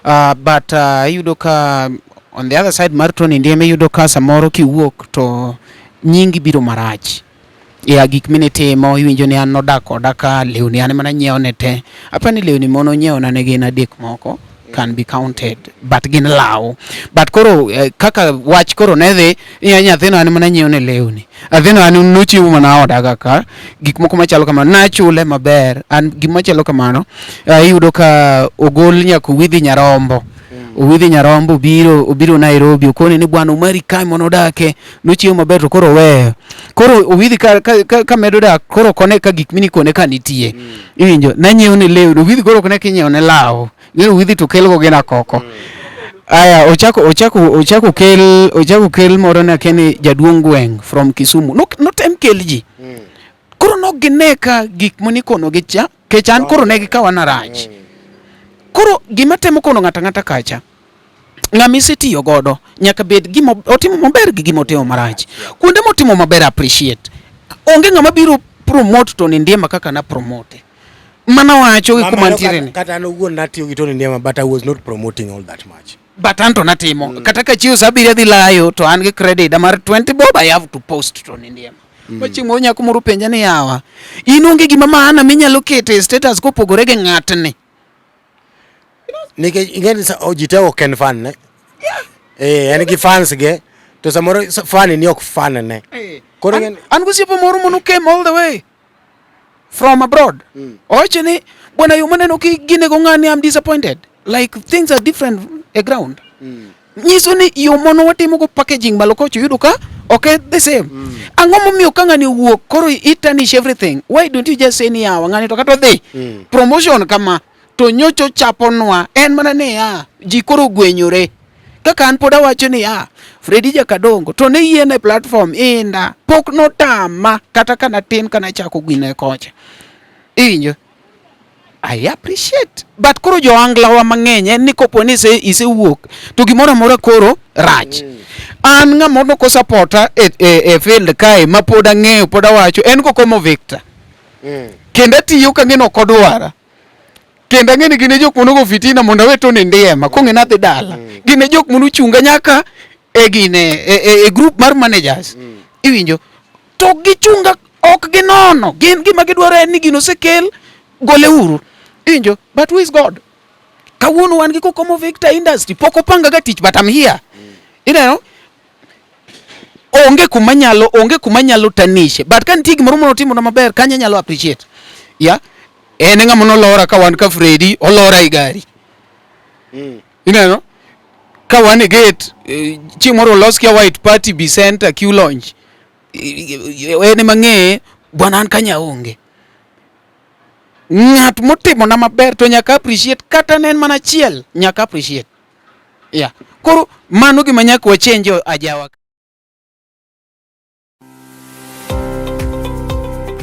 But iyudo ka on the other side mar Tony Ndiema iyudo ka samoro kiwuok to nyingi biro marach. Ya gik minitimo iwinjo ni an nodak koda ka lewni an mana nyiewo ne te. Apani lewni mono nyiewo na ne gin adek moko can be counted but gin law. But koro kaka wach koro ne dhi iya nyathino an mana nyiewo ne lewni. Nyathino an nochiwo mana oda kaka gik moko machalo kamano nachule maber an gima chalo kamano iyudo ka ogol nyaka Owidhi Nyarombo. Owidhi Nyarombo obiro Nairobi okone ni bwana Umari kae mono odake nochiemo maber to koro oweyo. Koro Owidhi ka medo dak koro kone ka gik minikone ka nitie. Iwinjo nanyiewo ne lewni Owidhi koro kone kinyiewo ne law. Ng'e Owidhi to kelgo gina koko. Aya, ochako ochako ochako kel ochako kel moro ne akia ni jaduong' gweng' from Kisumu. Nok notem kel ji. Koro nok gine ka gik monikono gi cha, kech an koro ne gikawa narach. Koro gima temo kono ng'ato ang'ata kacha, ng'ama isetiyo godo nyaka bed gima otimo maber gi gima otimo marach. Kuonde motimo maber appreciate. Onge ng'ama biro promote Tony Ndiema kaka na promote. Mana wacho gi kuma ntiere ni.
Kata an owuon natiyo gi Tony Ndiema but I was not promoting all that much.
But an to natimo. Kata ka chiwo sa abiriyo adhi layo to an gi credit mar 20 bob I have to post Tony Ndiema. Ma chieng' moro nyako moro penja ni yawa, in onge gima maana minyalo keto e status kopogore gi ng'atni.
Nikech ing'e ni ji te ok en fan ne. Eh, en gi fans ge to samoro fan ni ok fan ne. Koro
An, an gosiepa moro mano came all the way from abroad. Owacho ni bwana yo maneno ki ginego ng'ani I'm disappointed. Like things are different e ground. Nyiso ni yo mono watimo go packaging malo kocho yudo ka ok the same. Ang'o momiyo ka ng'ani owuok koro i tarnish everything? Why don't you just say ni yawa ng'ani to kata odhi promotion kama to nyocho chaponwa en mana niya ji koro gwenyore kaka an pod awacho niya Fredi Jakadongo to ne yien e platform inda pok notama kata ka natin ka nachako gine kocha iwinjo I appreciate but koro jo anglawa mang'eny en ni kopo ni isewuok to gimoro amora koro rach an ng'ama nok osupporta e field kae ma pod ang'eyo pod awacho en Kokomo Victor kendo atiyo kang'e ni ok odwara kendo ang'e ni gin e jok monego fitina mondo awe Tony Ndiema kong'e nadhi dala gin e jok monochunga nyaka e gine e group mar managers iwinjo to gichunga ok ginono gin gima gidwaro en ni gino osekel goleuru iwinjo but who is God kawuono wan gi Kokomo Victor industry pok opanga ga tich but I'm here ineno onge kuma nyalo onge kuma nyalo tanishe but ka nitie gimoro manotimona maber kanyo anyalo appreciate yeah en e ng'ama nolora ka wan ka Freddy olora e gari ineno ka wan e gate chieng' moro olos kia white party B center Q lounge en ema ng'eye bwana an kanya onge ng'at motimona maber to nyaka appreciate kata ne en mana achiel nyaka appreciate yeah koro mano gima nyaka wachenj ajawa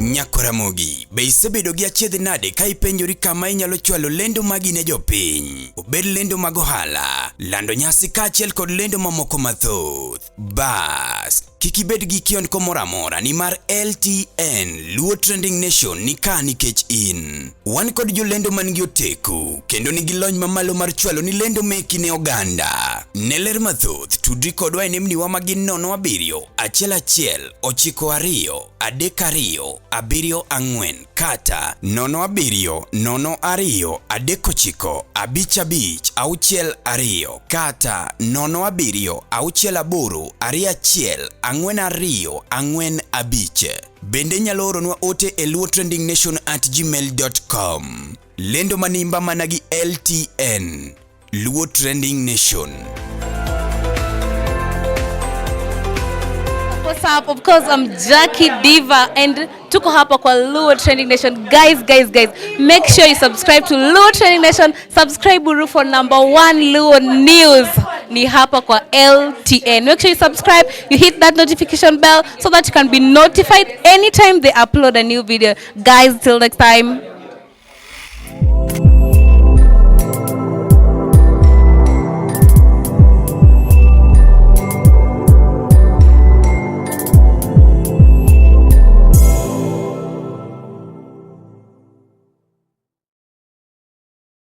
Nyakoramogi, be isebedo gi achiedh nade ka ipenjori kama inyalo chwalo lendo magi ne jopiny? Obed lendo mag ohala, lando nyasi kaachiel kod lendo mamoko mathoth. Bas, kik ibed gi kiondko moro amora nimar LTN Luo Trending Nation ni ka nikech in. Wan kod jolendo man gi oteku kendo nigi lony mamalo mar chwalo ni lendo meki ne oganda. Ne ler mathoth, tudri kodwa e nembniwa ma gin 07 11 92 32 74 kata 07 02 39 55 62 kata 07 68 21 42 45. Bende inyalo oronwa ote e luotrendingnation@gmail.com. Lendo manimba mana gi LTN. Luo Trending Nation.
What's up? Of course, I'm Jackie Diva and tuko hapa kwa Luo Trending Nation. Guys, guys, guys, make sure you subscribe to Luo Trending Nation. Subscribe Uru for number one Luo news. Ni hapa kwa LTN. Make sure you subscribe, you hit that notification bell so that you can be notified anytime they upload a new video. Guys, till next time.